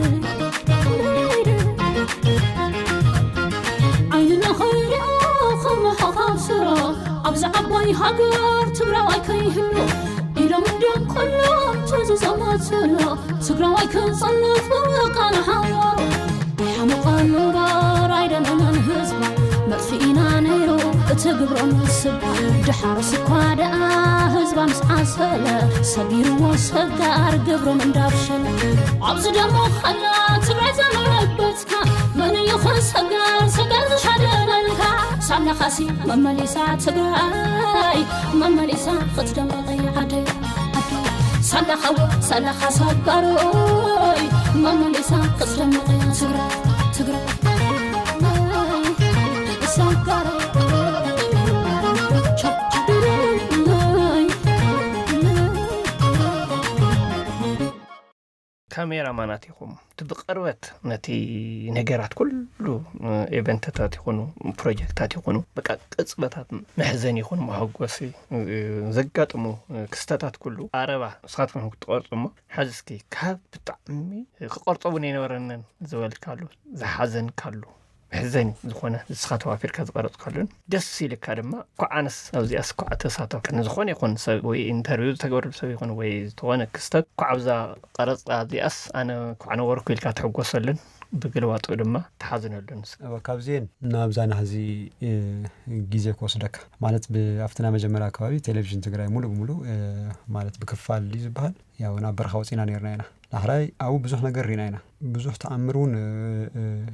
ደሪር ዓይንና ኸይሪኦ ከም ሓኻብ ስሮ ኣብዚ ዓባይ ሃገር ትግራዋይ ከይህሉ ኢሎም እንዲዮም ኩሎም ተዝዘመትሎ ትግራዋይ ክጸንፍ ቃል ሓዋሩ። ኣይሓመቓን ምንባር ኣይደነነን ህዝባ መጥፊኢና ነይሩ እቲ ግብሮም ስባ። ድሓርስ እኳ ደኣ ህዝባ ምስ ዓሰለ ሰጊርዎ ሰጋር ግብሮም እንዳፍሸለ ኣብዚ ደሞ ኸላ ትግራይ ዘረበትካ መን እዩ ኸ ሰጋር ሰጋር ዝሻደለልካ? ሳላኻሲ መመሊሳ ትግራይ መመሊሳ ክትደምቕ እያ ዓደይ ዓደይ። ሳላኻ ው ሳላኻ ሰጋሮይ መመሊሳ ክትደምቕ እያ ትግራይ ትግራይ ሰጋሮይ። ቸብ ቸብ ካሜራማናት ኢኹም፣ እቲ ብቕርበት ነቲ ነገራት ኩሉ፣ ኤቨንትታት ይኹኑ ፕሮጀክታት ይኹኑ በቃ ቅጽበታት መሕዘኒ ይኹን መሐጎሲ ዘጋጥሙ ክስተታት ኩሉ ኣረባ ንስኻትኩም ክትቆርጹ እሞ፣ ሓዚ እስኪ ካብ ብጣዕሚ ክቆርጾ እውን ኣይነበረንን ዝበልካሉ፣ ዝሓዘንካሉ፣ መሕዘኒ ዝኾነ ንስኻ ተዋፊርካ ዝቀረጽካሉን ደስ ኢልካ ድማ፣ "ኳዕ ኣነስ ኣብዚኣስ ኳዕ ተሳተፍኩ" ንዝኾነ ይኹን ሰብ ወይ ኢንተርቪው ዝተገብረሉ ሰብ ይኹን ወይ ዝኾነ ክስተት፣ "ኳዕ ኣብዛ ቀረጻ እዚኣስ ኣነ ኳዕ ነበርኩ" ኢልካ ትሕጎሰሉን ብግልባጡ ድማ ተሓዝነሉ ንስ እወ፣ ካብዚኤን ናብዛ ናህዚ ግዜ ክወስደካ ማለት፣ ኣብቲ ናይ መጀመርያ ኣከባቢ ቴሌቪዥን ትግራይ ሙሉእ ብሙሉእ ማለት ብክፋል ድዩ ዝበሃል፣ ያው ናብ በረኻ ወፂና ነርና ኢና። ዳሕራይ ኣብኡ ብዙሕ ነገር ርኢና ኢና። ብዙሕ ተኣምር እውን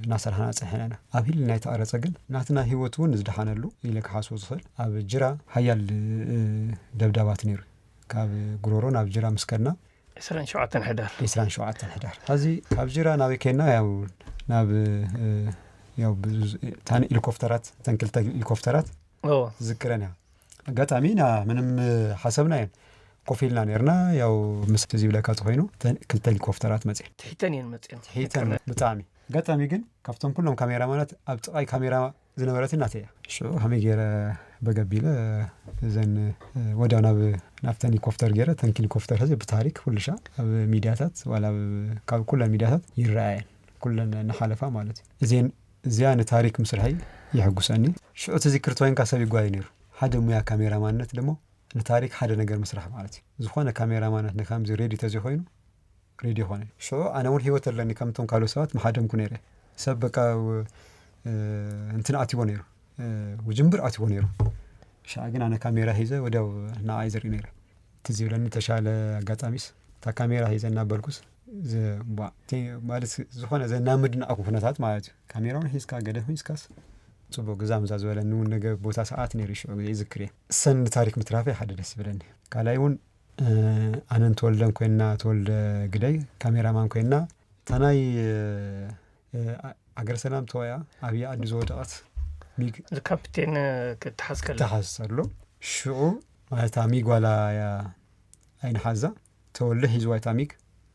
እናሰርሓና ፀኒሕና ኢና። ኣብ ሂል ናይ ተቐረፀ ግን ናትና ህይወት እውን ዝደሓነሉ ኢለ ክሓስቦ ዝኽእል ኣብ ጅራ ሓያል ደብዳባት ነይሩ። ካብ ጉሮሮ ናብ ጅራ ምስ ከድና ዕስራን ሸውዓተን ሕዳር ዕስራን ሸውዓተን ሕዳር። ሕዚ ካብ ጅራ ናበይ ከድና? ያው ናብ ያው ታን ሄሊኮፍተራት፣ ተን ክልተ ሄሊኮፍተራት ዝክረን እያ። ኣጋጣሚ ኢና ምንም ሓሰብና እየን ኮፍ ኢልና ነርና። ያው ምስ ዝብለካ ተኮይኑ ክልተ ሄሊኮፍተራት መፅን ትሒተን እየን መፅን ሒተን ብጣዕሚ። ኣጋጣሚ ግን ካብቶም ኩሎም ካሜራማናት ኣብ ጥቃይ ካሜራ ዝነበረት እናተ እያ። ሽዑ ከመይ ገይረ በገቢለ እዘን ወዲያው ናብ ናብተን ሄሊኮፍተር ገይረ፣ ተን ሄሊኮፍተር ሕዚ ብታሪክ ኩልሻ ኣብ ሚዲያታት ዋላ ካብ ኩለን ሚዲያታት ይረኣየን፣ ኩለን እናሓለፋ ማለት እዩ። እዚን እዚኣ ንታሪክ ምስርሐይ የሐጉሰኒ። ሽዑ ትዝክር ተወይንካ ሰብ ይጓዩ ነይሩ። ሓደ ሙያ ካሜራማንነት ደሞ ንታሪክ ሓደ ነገር ምስራሕ ማለት እዩ። ዝኾነ ካሜራማነት ንከምዚ ሬዲ ተዘይኮይኑ ሬዲ ይኾነ። ሽዑ ኣነ እውን ህይወት ኣለኒ ከምቶም ካልኦት ሰባት መሓደምኩ ነይረ። ሰብ በቃ እንትን ኣትዎ ነይሩ፣ ውጅንብር ኣትዎ ነይሩ። ሽዓ ግን ኣነ ካሜራ ሒዘ ወዲያው ንዓይ ዝርኢ ነይረ። ትዝ ይብለኒ ተሻለ ኣጋጣሚስ እታ ካሜራ ሒዘ እናበልኩስ ማለት ዝኾነ ዘናምድናዕኩ ኩነታት ማለት እዩ። ካሜራውን ሒዝካ ገደ ሒዝካስ ፅቡቅ ግዛ ምዛ ዝበለኒ እውን ነገር ቦታ ሰዓት ነይሩ ሽዑ ግዜ ይዝክር እየ። እሰን ንታሪክ ምትራፈይ ሓደ ደስ ይብለኒ። ካልኣይ እውን ኣነን ተወልደን ኮይንና፣ ተወልደ ግደይ ካሜራማን ኮይንና እታ ናይ ሃገረ ሰላም ተዋያ ኣብያ ዓዲ ዝወደቐት ሚግ እዚ ካፕቴን ክተሓዝ ከሎ ተሓዝ ኣሎ። ሽዑ ማለት እታ ሚግ ዋላ እያ ኣይንሓዛ፣ ተወልደ ሒዝዋ እታ ሚግ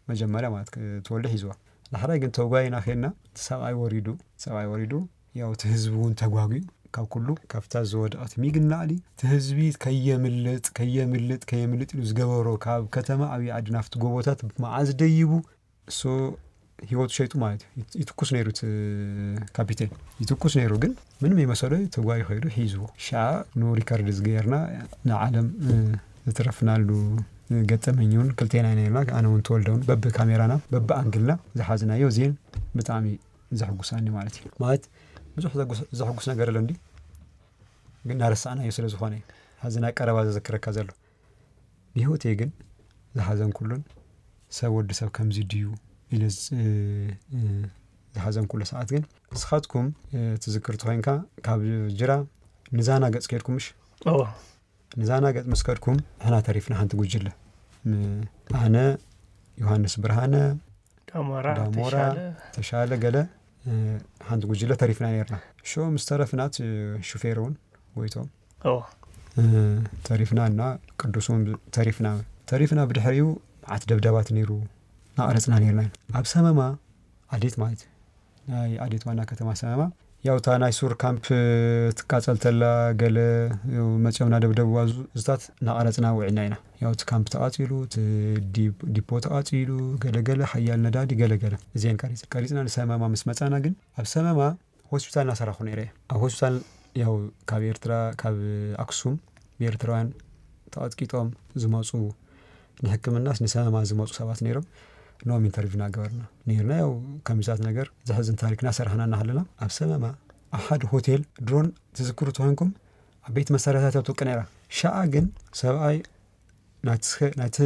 መጀመርያ ማለት ተወልደ ሒዝዋ። ዳሕራይ ግን ተጓይና ኬድና ሰብኣይ ወሪዱ፣ ሰብኣይ ወሪዱ ያው እቲ ህዝቢ እውን ተጓጉዩ ካብ ኩሉ ካብታ ዝወደቐት ሚግ ንላዕሊ እቲ ህዝቢ ከየምልጥ ከየምልጥ ከየምልጥ ኢሉ ዝገበሮ ካብ ከተማ ኣብያ ዓዲ ናብቲ ጎቦታት መዓዝ ደይቡ እሱ ህይወቱ ሸይጡ ማለት እዩ። ይትኩስ ነይሩ እቲ ካፒቴን ይትኩስ ነይሩ፣ ግን ምንም የመሰሎ ተጓዩ ከይዱ ሒዝዎ። ሻዓ ንኡ ሪከርድ ዝገየርና ንዓለም ዝተረፍናሉ ገጠመኝ እውን ክልቴና ነርና። ኣነ እውን ተወልደውን በቢ ካሜራና በቢ ኣንግልና ዝሓዝናዮ ዜን ብጣዕሚ ዘሕጉሳኒ ማለት እዩ። ማለት ብዙሕ ዘሕጉስ ነገር ኣሎ እንዲ፣ ግን እናረሳዕናዮ ስለ ዝኾነ እዩ። ሀዚ ናይ ቀረባ ዘዘክረካ ዘሎ። ብህይወተይ ግን ዝሓዘንኩሉን ሰብ ወዲ ሰብ ከምዚ ድዩ ኢለ ዝሓዘንኩሉ ሰዓት ግን፣ ንስኻትኩም ትዝክር ተኾይንካ ካብ ጅራ ንዛና ገፅ ከድኩም ምሽ? ንዛና ገፅ ምስ ከድኩም ንሕና ተሪፍና ሓንቲ ጉጅለ፣ ኣነ፣ ዮሃንስ ብርሃነ፣ ዳሞራ ዳሞራ፣ ተሻለ ገለ ሓንቲ ጉጅለ ተሪፍና ነርና። ሽዑ ምስ ተረፍና እቲ ሹፌር እውን ጎይቶም ተሪፍና እና ቅዱስ እውን ተሪፍና። ተሪፍና ብድሕሪኡ መዓት ደብዳባት ነይሩ እናቐረፅና ነርና። ኣብ ሰመማ ዓዴት ማለት እዩ፣ ናይ ዓዴት ዋና ከተማ ሰመማ ያው እታ ናይ ሱር ካምፕ ትቃፀል ተላ ገለ መፂኦም እናደብደብዋ እዙታት እናቐረፅና ውዒልና ኢና። ያው እቲ ካምፕ ተቓፂሉ፣ እቲ ዲፖ ተቓፂሉ፣ ገለገለ ሓያል ነዳዲ ገለገለ እዚአን ቀሪፅና ንሰመማ ምስ መፃና ግን ኣብ ሰመማ ሆስፒታል እናሰራኹ ነይረ። ኣብ ሆስፒታል ያው ካብ ኤርትራ ካብ ኣክሱም ብኤርትራውያን ተቐጥቂጦም ዝመፁ ንሕክምናስ ንሰመማ ዝመፁ ሰባት ነይሮም። ኖም ኢንተርቪው እናገበርና ነይርና። ያው ከምዚታት ነገር ዘሕዝን ታሪክ እናሰራሕና እናሃለና ኣብ ሰመማ ኣብ ሓደ ሆቴል ድሮን ትዝክሩ ተኾይንኩም ዓበይቲ መሳርያታት ትውቅዕ ነይራ። ሻዓ ግን ሰብኣይ ናይቲ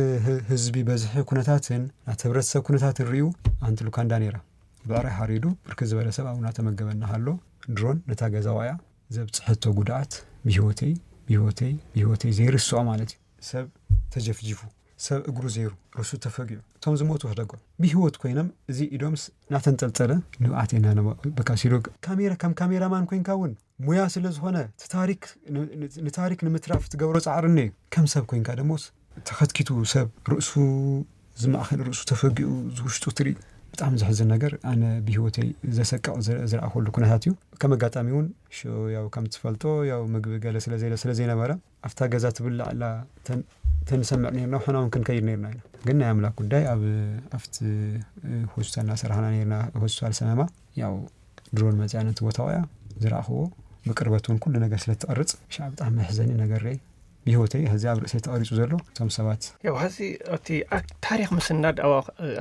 ህዝቢ በዝሒ ኩነታትን ናቲ ህብረተሰብ ኩነታትን ሪኡ ኣንቲ ሉካንዳ ነይራ። ብዕራይ ሓሪዱ ብርክት ዝበለ ሰብ ኣብኡ እናተመገበ እናሃሎ ድሮን ነታ ገዛ ዋዕያ ዘብፅሐቶ ጉድኣት ብህይወተይ ብህይወተይ ብህይወተይ ዘይርስዖ ማለት እዩ። ሰብ ተጀፍጂፉ፣ ሰብ እግሩ ዘይሩ፣ ርእሱ ተፈጊዑ፣ እቶም ዝሞቱ ህደጎም ብህይወት ኮይኖም እዚ ኢዶምስ እናተንጠልጠለ ንብዓት ኢና በካ ሲሉ ካሜራ ከም ካሜራማን ኮይንካ እውን ሙያ ስለ ዝኾነ እቲ ታሪክ ንታሪክ ንምትራፍ ትገብሮ ፃዕሪ እኒኦ እዩ። ከም ሰብ ኮይንካ ደሞስ ተኸትኪቱ ሰብ ርእሱ ዝማእኸል ርእሱ ተፈጊኡ ዝውሽጡ ትርኢ ብጣዕሚ ዘሕዝን ነገር ኣነ ብህይወተይ ዘሰቅቕ ዝረኣኹሉ ኩነታት እዩ። ከም ኣጋጣሚ እውን ሽዑ ያው ከም ትፈልጦ ያው ምግቢ ገለ ስለ ዘይለ ስለ ዘይነበረ ኣብታ ገዛ ትብላዕ ላ ተንሰምዕ ነርና ሕና እውን ክንከይድ ነርና ኢና። ግን ናይ ኣምላክ ጉዳይ ኣብ ኣብቲ ሆስፒታል እናሰራሕና ነርና ሆስፒታል ሰመማ ያው ድሮን መፅያ ነቲ ቦታ ወያ ዝረኣኽዎ ብቅርበት እውን ኩሉ ነገር ስለ ትቐርፅ ሻ ብጣዕሚ መሕዘኒ ነገር ርኤ። ብህይወተይ ሕዚ ኣብ ርእሰይ ተቐሪጹ ዘሎ እቶም ሰባት። ያው ሕዚ እቲ ኣ- ታሪክ ምስናድ ኣብ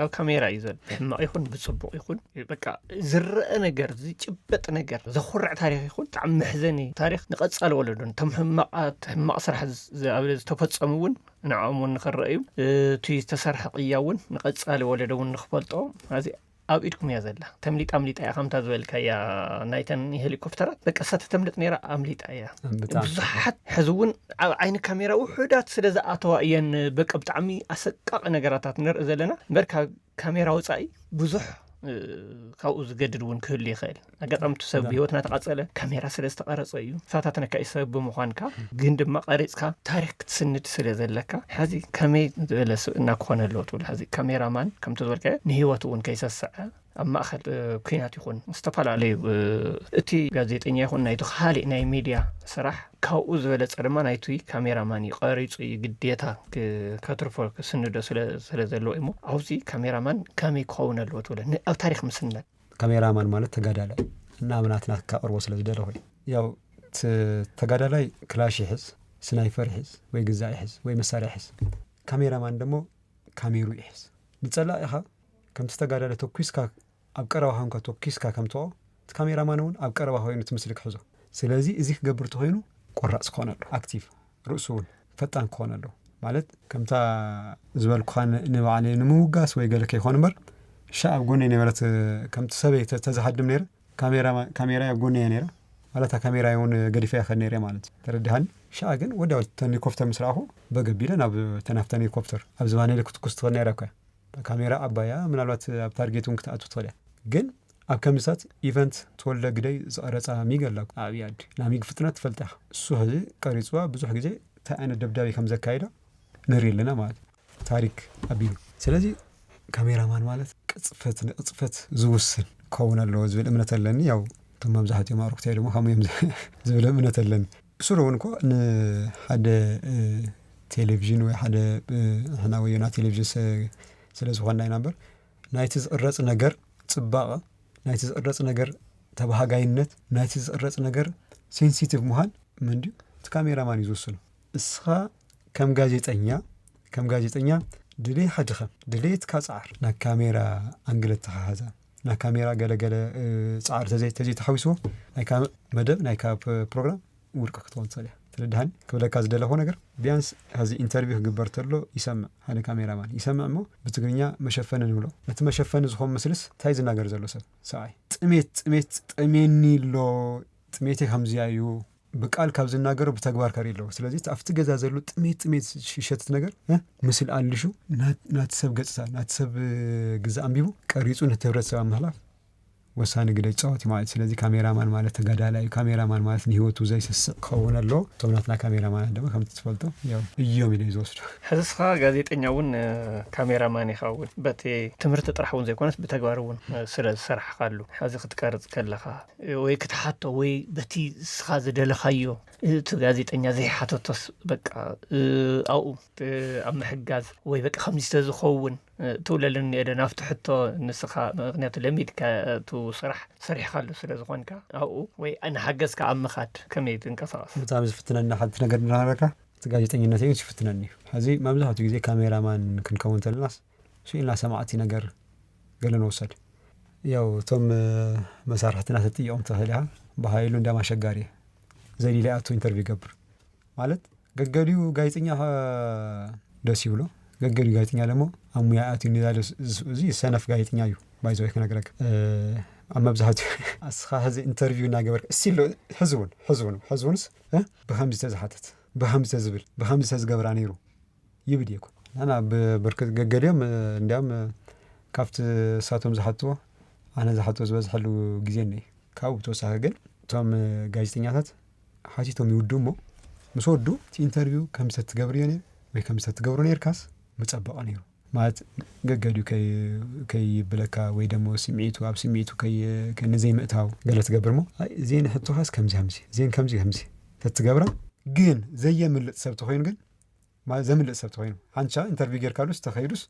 ኣብ ካሜራ እዩ ዘሎ። ብሕማቕ ይኹን ብፅቡቕ ይኹን በቃ ዝረአ ነገር ዝጭበጥ ነገር ዘኹርዕ ታሪክ ይኹን ብጣዕሚ መሕዘኒ ታሪክ ንቐፃሊ ወለዶ ነቶም ሕማቓት ሕማቕ ስራሕ ዝ- ኣብ ዝተፈፀሙ እውን ንዕኦም እውን ንኽረአዩ እቲ ዝተሰርሐ ቅያ እውን ንቐፃሊ ወለዶ እውን ንክፈልጦ ሕዚ ኣብ ኢድኩም እያ ዘላ። ተምሊጥ ኣምሊጣ እያ ከምታ ዝበልካያ ናይተን ሄሊኮፕተራት በቃ እሳ ተተምልጥ ነይራ ኣምሊጣ እያ። ብጣዕሚ ብዙሓት ሕዚ እውን ኣብ ዓይኒ ካሜራ ውሑዳት ስለ ዝኣተዋ እየን በቃ ብጣዕሚ ኣሰቃቂ ነገራታት ንርኢ ዘለና እምበር ካብ ካሜራ ወፃኢ ብዙሕ እ፣ ካብኡ ዝገድድ እውን ክህሉ ይኽእል። ኣጋጣሚ እቲ ሰብ ዳ- ብህይወትና ተቃፀለ ካሜራ ስለ ዝተቀረፀ እዩ። ተፈታተነካ እዩ ሰብ ብምዃንካ ግን ድማ ቀሪፅካ ታሪክ ክትስንድ ስለ ዘለካ ሕዚ ከመይ ዝበለ ስብእና ክኾነ ኣለዎ ትብል። ሕዚ ካሜራማን ከምቲ ዝበልካዮ ንህይወቱ እውን ከይሰስዐ ኣብ ማእኸል እ፣ ኩናት ይኹን ዝተፈላለዩ እ፣ እቲ ጋዜጠኛ ይኹን ናይቲ ካሊእ ናይ ሚድያ ስራሕ ካብኡ ዝበለፀ ድማ ናይቲ ካሜራማን እዩ ቀሪፁ እዩ ግዴታ ክ- ከትርፎ ክስንዶ ስለ ስለ ዘለዎ እሞ ኣብዚ ካሜራማን ከመይ ክኸውን ኣለዎ ትብለ ን- ኣብ ታሪክ ምስናድ ካሜራማን ማለት ተጋዳላይ እና ኣብ ናትና ካቅርቦ ስለ ዝደለኹ እዩ። ያው ት- ተጋዳላይ ክላሽ ይሕዝ፣ ስናይፈር ይሕዝ ወይ ግዛዕ ይሕዝ ወይ መሳርያ ይሕዝ። ካሜራማን ደሞ ካሜሩ ይሕዝ። ንጸላኢኻ ከምቲ ተጋዳላይ ተኩስካ ኣብ ቀረባ ኮንካ ተኩስካ ከምትኦ እቲ ካሜራማን እውን ኣብ ቀረባ ኮይኑ እቲ ምስሊ ክሕዞ። ስለዚ እዚ ክገብር ተኮይኑ ቆራፅ ክኾን ኣሎ። ኣክቲቭ ርእሱ እውን ፈጣን ክኾን ኣሎ። ማለት ከምታ ዝበልኩኻ ን- ንባዕለይ ንምውጋስ ወይ ገለ ከይኮን እምበር ሻ ኣብ ጎነይ ነበረት። ከምቲ ሰበይ ተ- ተዝሃድም ነይረ ካሜራ- ካሜራይ ኣብ ጎነይ እያ ነይራ። ማለት ካሜራይ እውን ገዲፈ ይኸድ ነይረ ማለት ተረድሃኒ። ሻ ግን ወዲያው ተን ሄሊኮፕተር ምስ ረኣኹ በገቢለ ናብ ተናፍተን ሄሊኮፕተር ኣብ ዝባነይ ክትኩስ ትኽእል ነይራ እኳ። ካሜራ ዓባያ ምናልባት ኣብ ታርጌት እውን ክትኣቱ ትኽእል እያ። ግን ኣብ ከምዚታት ኢቨንት ተወልደ ግደይ ዝቐረፃ ሚግ ኣላ ኣብ ያድ ና ሚግ ፍጥነት ትፈልጣ ኢኻ። እሱ ሕዚ ቀሪፅዋ ብዙሕ ግዜ እንታይ ዓይነት ደብዳቤ ከም ዘካይዳ ንርኢ ኣለና ማለት እዩ። ታሪክ ኣቢሉ ስለዚ ካሜራማን ማለት ቅፅፈት ንቅፅፈት ዝውስን ክኸውን ኣለዎ ዝብል እምነት ኣለኒ። ያው እቶም መብዛሕትኦም ኣርኩታይ ድማ ከምኡ እዮም ዝብል እምነት ኣለኒ። ብስሩ እውን እኮ ንሓደ ቴሌቪዥን ወይ ሓደ ሕና ወዮና ቴሌቪዥን ስለ ዝኾንና ኢና እምበር ናይቲ ዝቕረፅ ነገር ፅባቐ ናይቲ ዝቕረፅ ነገር ተባሃጋይነት ናይቲ ዝቕረፅ ነገር ሴንሲቲቭ ምዃን መንድዩ እቲ ካሜራማን እዩ ዝውስኑ። እስኻ ከም ጋዜጠኛ ከም ጋዜጠኛ ድሌኻ ድኸም ድሌትካ ፃዓር ናብ ካሜራ ኣንግል ተሓሓዛ ናብ ካሜራ ገለገለ ፃዓር ተዘይተሓዊስዎ ናይ መደብ ናይ ፕሮግራም ውድቂ ክትኾን ትኽእል እያ። ተረድሃኒ ክብለካ ዝደለኹ ነገር ቢያንስ ሀዚ ኢንተርቪው ክግበር ተሎ ይሰምዕ ሓደ ካሜራማን ይሰምዕ እሞ ብትግርኛ መሸፈኒ ንብሎ። ነቲ መሸፈኒ ዝኾን ምስልስ እንታይ ዝናገር ዘሎ ሰብ ሰብኣይ ጥሜት ጥሜት ጠሜኒ ኣሎ ጥሜተይ ከምዚኣ እዩ ብቃል ካብ ዝናገሮ ብተግባር ከርኢ ኣለዎ። ስለዚ ኣብቲ ገዛ ዘሎ ጥሜት ጥሜት ዝሸትት ነገር ምስል ኣልሹ ናቲ ሰብ ገፅታ ናቲ ሰብ ግዛ ኣንቢቡ ቀሪፁ ነቲ ህብረተሰብ ኣብ ምሕላፍ ወሳኒ ግደ ይፃወት እዩ ማለት። ስለዚ ካሜራማን ማለት ተጋዳላይ እዩ። ካሜራማን ማለት ንህይወቱ ዘይስስዕ ክኸውን ኣለዎ። እቶም ናትና ካሜራማናት ድማ ከምቲ ትፈልጦ እዮም ኢለ ዝወስዶ። ሕዚ እስኻ ጋዜጠኛ እውን ካሜራማን ኢኻ እውን በቲ ትምህርቲ ጥራሕ እውን ዘይኮነስ ብተግባር እውን ስለ ዝሰራሕካሉ ሕዚ ክትቀርፅ ከለኻ ወይ ክትሓቶ ወይ በቲ እስኻ ዝደለኻዮ እቲ ጋዜጠኛ ዘይሓተቶስ በቃ ኣብኡ ኣብ ምሕጋዝ ወይ በቃ ከምዚ ተዝኸውን ትብለሉ እኒኦ ዶ ናብቲ ሕቶ ንስኻ ምክንያቱ ለሚድካ እቲ ስራሕ ሰሪሕካሉ ስለ ዝኾንካ ኣብኡ ወይ ንሓገዝካ ኣብ ምኻድ ከመይ ትንቀሳቐስ? ብጣዕሚ ዝፍትነኒ ሓንቲ ነገር እናረካ እቲ ጋዜጠኝነት እዩ ዝፍትነኒ እዩ። ሕዚ መብዛሕትኡ ግዜ ካሜራማን ክንከውን ተለናስ ስኢልና ሰማዕቲ ነገር ገለ ንውሰድ። ያው እቶም መሳርሕትና ተጥይቖም ትኽእል ኢኻ። ብሃይሉ እንዳም ኣሸጋሪ እየ። ዘሊለ ኣቶ ኢንተርቪው ይገብር ማለት ገገዲኡ ጋዜጠኛ ደስ ይብሎ። ገገዲኡ ጋዜጠኛ ደግሞ ኣብ ሙያ ኣትዩ ንዛ እዚ ሰነፍ ጋዜጠኛ እዩ። ባይዘወይ ክነግረክ ኣብ መብዛሕትኡ ኣስኻ ሕዚ ኢንተርቪው እናገበርክ እስቲ ኣሎ ሕዝውን ሕዝውን ሕዝውንስ ብከምዚ ተዝሓተት ብከምዚ ተዝብል ብከምዚ ተዝገብራ ነይሩ ይብል እየ እኮ። ኣና ብብርክት ገገዲኦም እንዲያም ካብቲ እሳቶም ዝሓትዎ ኣነ ዝሓትዎ ዝበዝሐሉ ግዜ እኒ ካብኡ ብተወሳኺ ግን እቶም ጋዜጠኛታት ሓቲቶም ይውዱ እሞ ምስ ወዱ እቲ ኢንተርቪው ከምዚ ተትገብርዮ ነይሩ ወይ ከምዚ ተትገብሮ ነይርካስ ምፀበቐ ነይሩ ማለት ገገዲኡ ከይብለካ ወይ ደሞ ስምዒቱ ኣብ ስምዒቱ ንዘይምእታው ገለ ትገብር እሞ ዜን ሕቶኻስ ከምዚ ከምዚ ዜን ከምዚ ከምዚ ተትገብራ ግን ዘየምልጥ ሰብ ተኮይኑ ግን ማለት ዘምልጥ ሰብ ተኮይኑ ሓንሻ ኢንተርቪው ጌርካሉስ ተኸይዱስ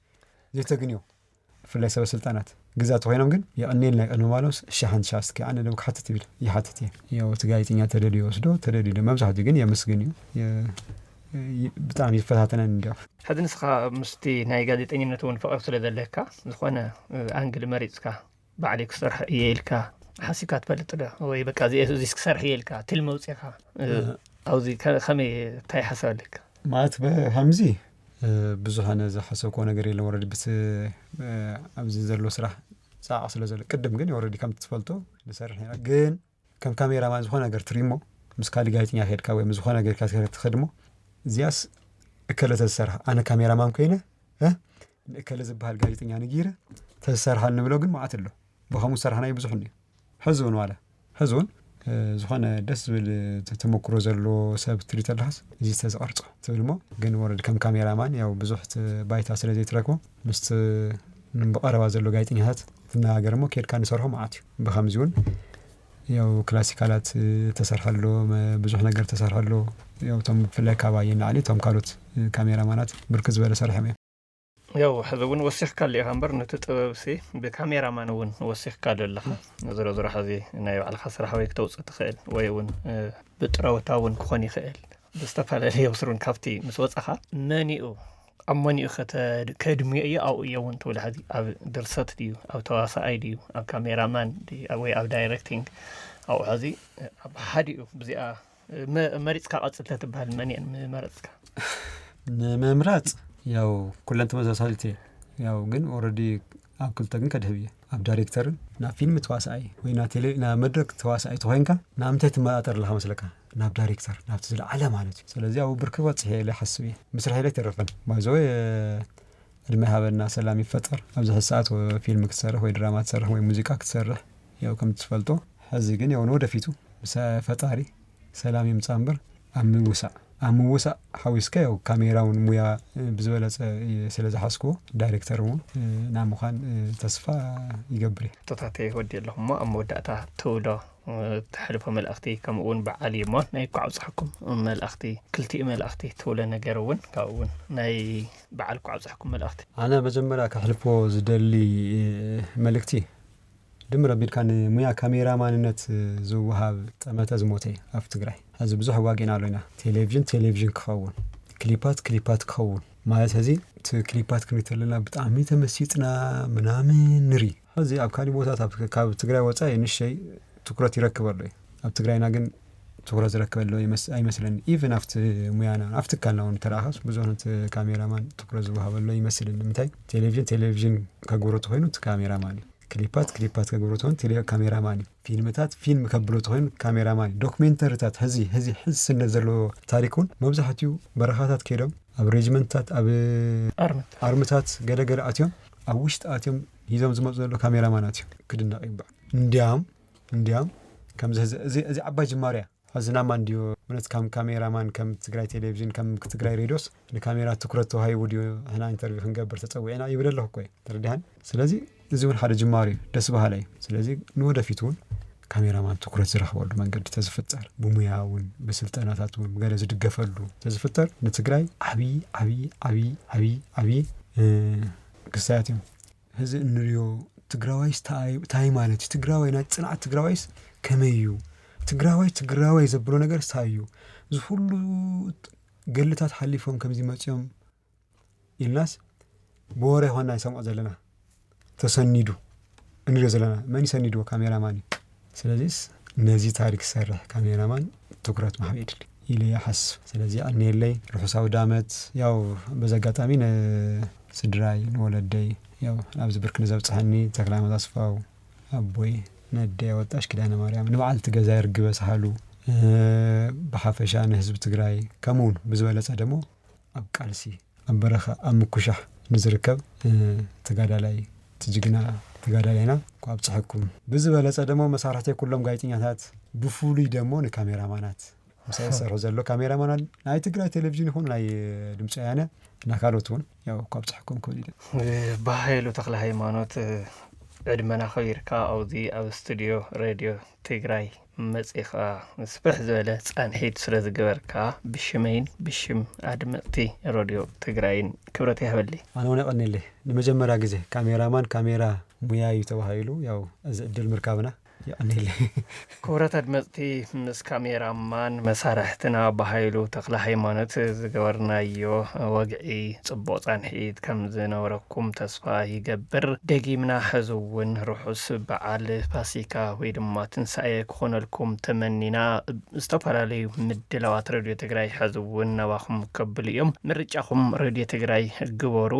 ዘይተግንዮ ብፍላይ ሰበ ስልጣናት ግዛ ተኮይኖም ግን የቐኔልና ይቀድሚ ማለምስ እሺ ሓንሻ እስኪ ኣነ ደም ክሓትት ይብል ይሓትት እየ። ያው እቲ ጋዜጠኛ ተደልዩ ይወስዶ ተደልዩ ደ መብዛሕትኡ ግን የመስግን እዩ። ብጣዕሚ ይፈታተነን እንዲዮ። ሕዚ ንስኻ ምስቲ ናይ ጋዜጠኝነት እውን ፍቕሪ ስለ ዘለካ ዝኾነ ኣንግል መሪፅካ ባዕለይ ክሰርሖ እየ ኢልካ ሓሲብካ ትፈልጥ ዶ? ወይ በቃ እዚ ክሰርሕ እየ ኢልካ ትልሚ ኣውፂእካ ኣብዚ ከመይ እንታይ ሓሳብ ኣለካ? ማለት ብከምዚ ብዙሕ ኣነ ዝሓሰብኮ ነገር የለን። ወረዲ ብቲ ኣብዚ ዘሎ ስራሕ ፃዕቕ ስለ ዘሎ ቅድም ግን ወረዲ ከም ትፈልጦ ንሰርሕ ኢና። ግን ከም ካሜራማን ዝኾነ ነገር ትሪሞ ምስ ካሊ ጋዜጠኛ ከድካ ወይ ዝኾነ ነገር ትኸድሞ እዚያስ እከለ ተዝሰርሕ ኣነ ካሜራማን ኮይነ ንእከለ ዝበሃል ጋዜጠኛ ንጊረ ተዝሰርሓ እንብሎ ግን መዓት ኣሎ። ብኸምኡ ዝሰርሕናዮ ብዙሕ እኒኦ። ሕዚ እውን ዋላ ሕዚ እውን ዝኾነ ደስ ዝብል ተመክሮ ዘለዎ ሰብ ትሪት ኣለካስ እዚ ተዝቐርጾ ትብል ሞ ግን ወረድ ከም ካሜራማን ያው ብዙሕ ባይታ ስለ ዘይትረክቦ ምስቲ ብቐረባ ዘሎ ጋዜጠኛታት ትነጋገር ሞ ኬድካ ንሰርሖ መዓት እዩ። ብከምዚ እውን ያው ክላሲካላት ተሰርሐሎ ብዙሕ ነገር ተሰርሐሎ። ያው ቶም ብፍላይ ካብ ኣየን ንዓሊ ቶም ካልኦት ካሜራማናት ብርክት ዝበለ ሰሪሖም እዮም። ያው ሕዚ እውን ወሲኽካሉ ኢኻ እምበር ነቲ ጥበብ ሲ ብካሜራማን እውን ወሲኽካሉ ኣለኻ። ዝሮ ዝሮ ሕዚ ናይ ባዕልኻ ስራሕ ወይ ክተውፅእ ትኽእል ወይ እውን ብጥረውታ እውን ክኾን ይኽእል። ብዝተፈላለየ ብስሩን ካብቲ ምስ ወፃኻ መኒኡ ኣብ መኒኡ ከድምዮ እየ ኣብኡ እየ እውን ትብል። ሕዚ ኣብ ድርሰት ድዩ ኣብ ተዋሳኣይ ድዩ ኣብ ካሜራማን ወይ ኣብ ዳይሬክቲንግ ኣብኡ ሕዚ ኣብ ሓዲኡ ብዚኣ መሪፅካ ቀፅል ተትበሃል መን እየን ምመረፅካ? ንምምራፅ ያው ኩለን ተመሳሳሊት እየ። ያው ግን ኦረዲ ኣብ ክልተ ግን ከድህብ እየ። ኣብ ዳይሬክተርን ናብ ፊልም ተዋሳኣይ ወይ ናብ መድረክ ተዋሳኣይ ተኮይንካ ናብ ምንታይ ትመጣጠር ኣለካ መስለካ? ናብ ዳይሬክተር ናብቲ ዝለዓለ ማለት እዩ። ስለዚ ኣብ ብርኪ በፅሕ እየ ኢለ ሓስብ እየ። ምስራሕ ኢለ ኣይተርፍን። ባይዘወ ዕድመ ሃበና ሰላም ይፈጠር ኣብዚ ሕዚ ሰዓት ፊልም ክትሰርሕ ወይ ድራማ ትሰርሕ ወይ ሙዚቃ ክትሰርሕ ያው ከም ትፈልጦ ሕዚ ግን ያው ንወደፊቱ ምስ ፈጣሪ ሰላም ይምፃ እምበር ኣብ ምውሳእ ኣብ ምውሳእ ሓዊስካ ያው ካሜራ እውን ሙያ ብዝበለፀ ስለ ዝሓዝክዎ ዳይሬክተር እውን ናብ ምዃን ተስፋ ይገብር እየ። ሕቶታተይ ወዲ ኣለኹ እሞ ኣብ መወዳእታ ትብሎ ተሕልፎ መልእኽቲ ከምኡ እውን በዓል እዩ እሞ ናይ እኳ ኣብፅሐኩም መልእኽቲ ክልቲኡ መልእኽቲ ትብሎ ነገር እውን ካብኡ እውን ናይ በዓል እኳ ኣብፅሐኩም መልእኽቲ። ኣነ መጀመርያ ከሕልፎ ዝደሊ መልእክቲ ድምር ኣቢልካ ንሙያ ካሜራ ማንነት ዝወሃብ ጠመተ ዝሞተ ኣብ ትግራይ። ሕዚ ብዙሕ ዋጊእና ኣሎ ኢና። ቴሌቪዥን ቴሌቪዥን ክኸውን፣ ክሊፓት ክሊፓት ክኸውን ማለት ሕዚ እቲ ክሊፓት ክንሪኢ ተለና ብጣዕሚ ተመሲጥና ምናምን ንሪ። ሕዚ ኣብ ካሊእ ቦታት ካብ ትግራይ ወፃኢ ንሸይ ትኩረት ይረክብ ኣሎ እዩ። ኣብ ትግራይና ግን ትኩረት ዝረክበሎ ኣይመስለኒ። ኢቨን ኣብቲ ሙያና ኣብቲ ካልና እውን ተረኣኻስ ብዙሕ ነቲ ካሜራማን ትኩረት ዝወሃበሎ ይመስልን። ንምንታይ ቴሌቪዥን ቴሌቪዥን ከግብሮ ተኮይኑ እቲ ካሜራማን እዩ። ክሊፓት ክሊፓት ከግብሮ ተኮይኑ ቴሌ ካሜራማን እዩ። ፊልምታት ፊልም ከብሎ ተኮይኑ ካሜራማን እዩ። ዶክሜንተሪታት ሕዚ ሕዚ ሕዚ ስነት ዘለዎ ታሪክ እውን መብዛሕትኡ በረኻታት ከይዶም ኣብ ሬጅመንትታት ኣብ ኣርምታት ገለገለ ኣትዮም ኣብ ውሽጢ ኣትዮም ሂዞም ዝመፁ ዘሎ ካሜራማናት እዮም። ክድነቕ ይግባእ። እንዲያም እንዲያም ከምዚ እዚ ዓባይ ጅማርያ ሕዚ ናማ እንዲዮ እውነት ከም ካሜራማን ከም ትግራይ ቴሌቪዥን ከም ትግራይ ሬድዮስ ንካሜራ ትኩረት ተዋሂቡ ድዩ? ሕና ኢንተርቪው ክንገብር ተፀዊዕና ይብል ኣለኹ እኮ ተረዲሃን። ስለዚ እዚ እውን ሓደ ጅማሪ እዩ፣ ደስ በሃላ እዩ። ስለዚ ንወደፊት እውን ካሜራማን ትኩረት ዝረኽበሉ መንገዲ ተዝፍጠር ብሙያ እውን ብስልጠናታት እውን ብገለ ዝድገፈሉ ተዝፍጠር ንትግራይ ዓብዪ ዓብዪ ዓብዪ ዓብዪ ዓብዪ ክስታያት እዮም። ሕዚ እንሪኦ ትግራዋይስ እንታይ ማለት እዩ? ትግራዋይ ናይ ፅንዓት ትግራዋይስ ከመይ እዩ? ትግራዋይ ትግራዋይ ዘብሎ ነገር እንታይ እዩ? ዝኩሉ ገልታት ሓሊፎም ከምዚ መፅኦም ኢልናስ ብወረ ይኮና ንሰምዖ ዘለና ተሰኒዱ እንሪኦ ዘለና መን ይሰኒድዎ? ካሜራማን እዩ። ስለዚስ ነዚ ታሪክ ዝሰርሕ ካሜራማን ትኩረት ምሃብ የድሊ ኢለ ይሓስብ። ስለዚ ኣኔለይ ርሑስ ኣውዳመት። ያው በዚ ኣጋጣሚ ንስድራይ ንወለደይ ያው ኣብዚ ብርኪ ንዘብፅሐኒ ተክለሃይማኖት ኣስፋው ኣቦይ ነደይ ኣወጣሽ ኪዳነ ማርያም ንበዓልቲ ገዛ ይርግበ ሳህሉ ብሓፈሻ ንህዝቢ ትግራይ ከምኡውን ብዝበለፀ ደሞ ኣብ ቃልሲ ኣብ በረኻ ኣብ ምኩሻሕ ንዝርከብ ተጋዳላይ ትጅግና ተጋዳላይና እንኳ ኣብፅሐኩም። ብዝበለፀ ደሞ መሳርሕተይ ኩሎም ጋዜጠኛታት ብፍሉይ ደሞ ንካሜራማናት ምሳይ ዝሰርሑ ዘሎ ካሜራማን ናይ ትግራይ ቴሌቪዥን ይኹን ናይ ድምፂ ወያነ እና ካልኦት እውን ያው እኳ ኣብፅሐኩም ክብል ኢለ። ብሃይሉ ተክለ ሃይማኖት ዕድመና ከቢርካ ኣብዚ ኣብ ስቱዲዮ ሬድዮ ትግራይ መፂኻ ስፍሕ ዝበለ ፃንሒት ስለ ዝገበርካ ብሽመይን ብሽም ኣድመፅቲ ሬድዮ ትግራይን ክብረት ይሃበለይ። ኣነ እውን የቐንየለይ። ንመጀመርያ ግዜ ካሜራማን ካሜራ ሙያ እዩ ተባሂሉ ያው እዚ ዕድል ምርካብና የቐንየለይ። ክቡራት ኣድመፅቲ፣ ምስ ካሜራማን መሳርሕትና ብሃይሉ ተክለ ሃይማኖት ዝገበርናዮ ወግዒ ፅቡቕ ፃንሒት ከም ዝነበረኩም ተስፋ ይገብር። ደጊምና ሕዚ እውን ርሑስ በዓል ፋሲካ ወይ ድማ ትንሳኤ ክኾነልኩም ተመኒና። ዝተፈላለዩ ምድላዋት ሬድዮ ትግራይ ሕዚ እውን ናባኹም ከብሉ እዮም። ምርጫኹም ሬድዮ ትግራይ ግበሩ።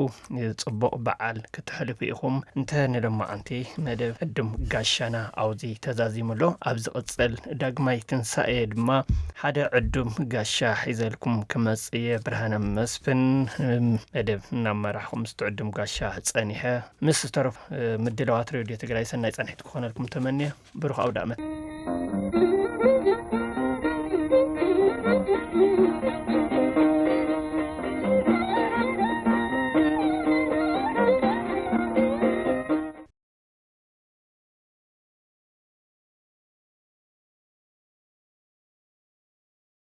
ፅቡቕ በዓል ክትሕልፉ ኢኹም። እንተ ንሎማዓንቲ መደብ ዕዱም ጋሻና ኣብዚ ተዛዚሙ ኣሎ። ኣብ ዝቕፅል ዳግማይ ትንሳኤ ድማ ሓደ ዕዱም ጋሻ ሒዘልኩም ክመፅእ እየ። ብርሃነ መስፍን መደብ እናመራሕኹም ምስቲ ዕዱም ጋሻ ፀኒሐ ምስ ዝተረፉ ምድላዋት ሬድዮ ትግራይ ሰናይ ፃንሒት ክኾነልኩም ተመንየ። ብሩኽ ኣውደ ዓመት።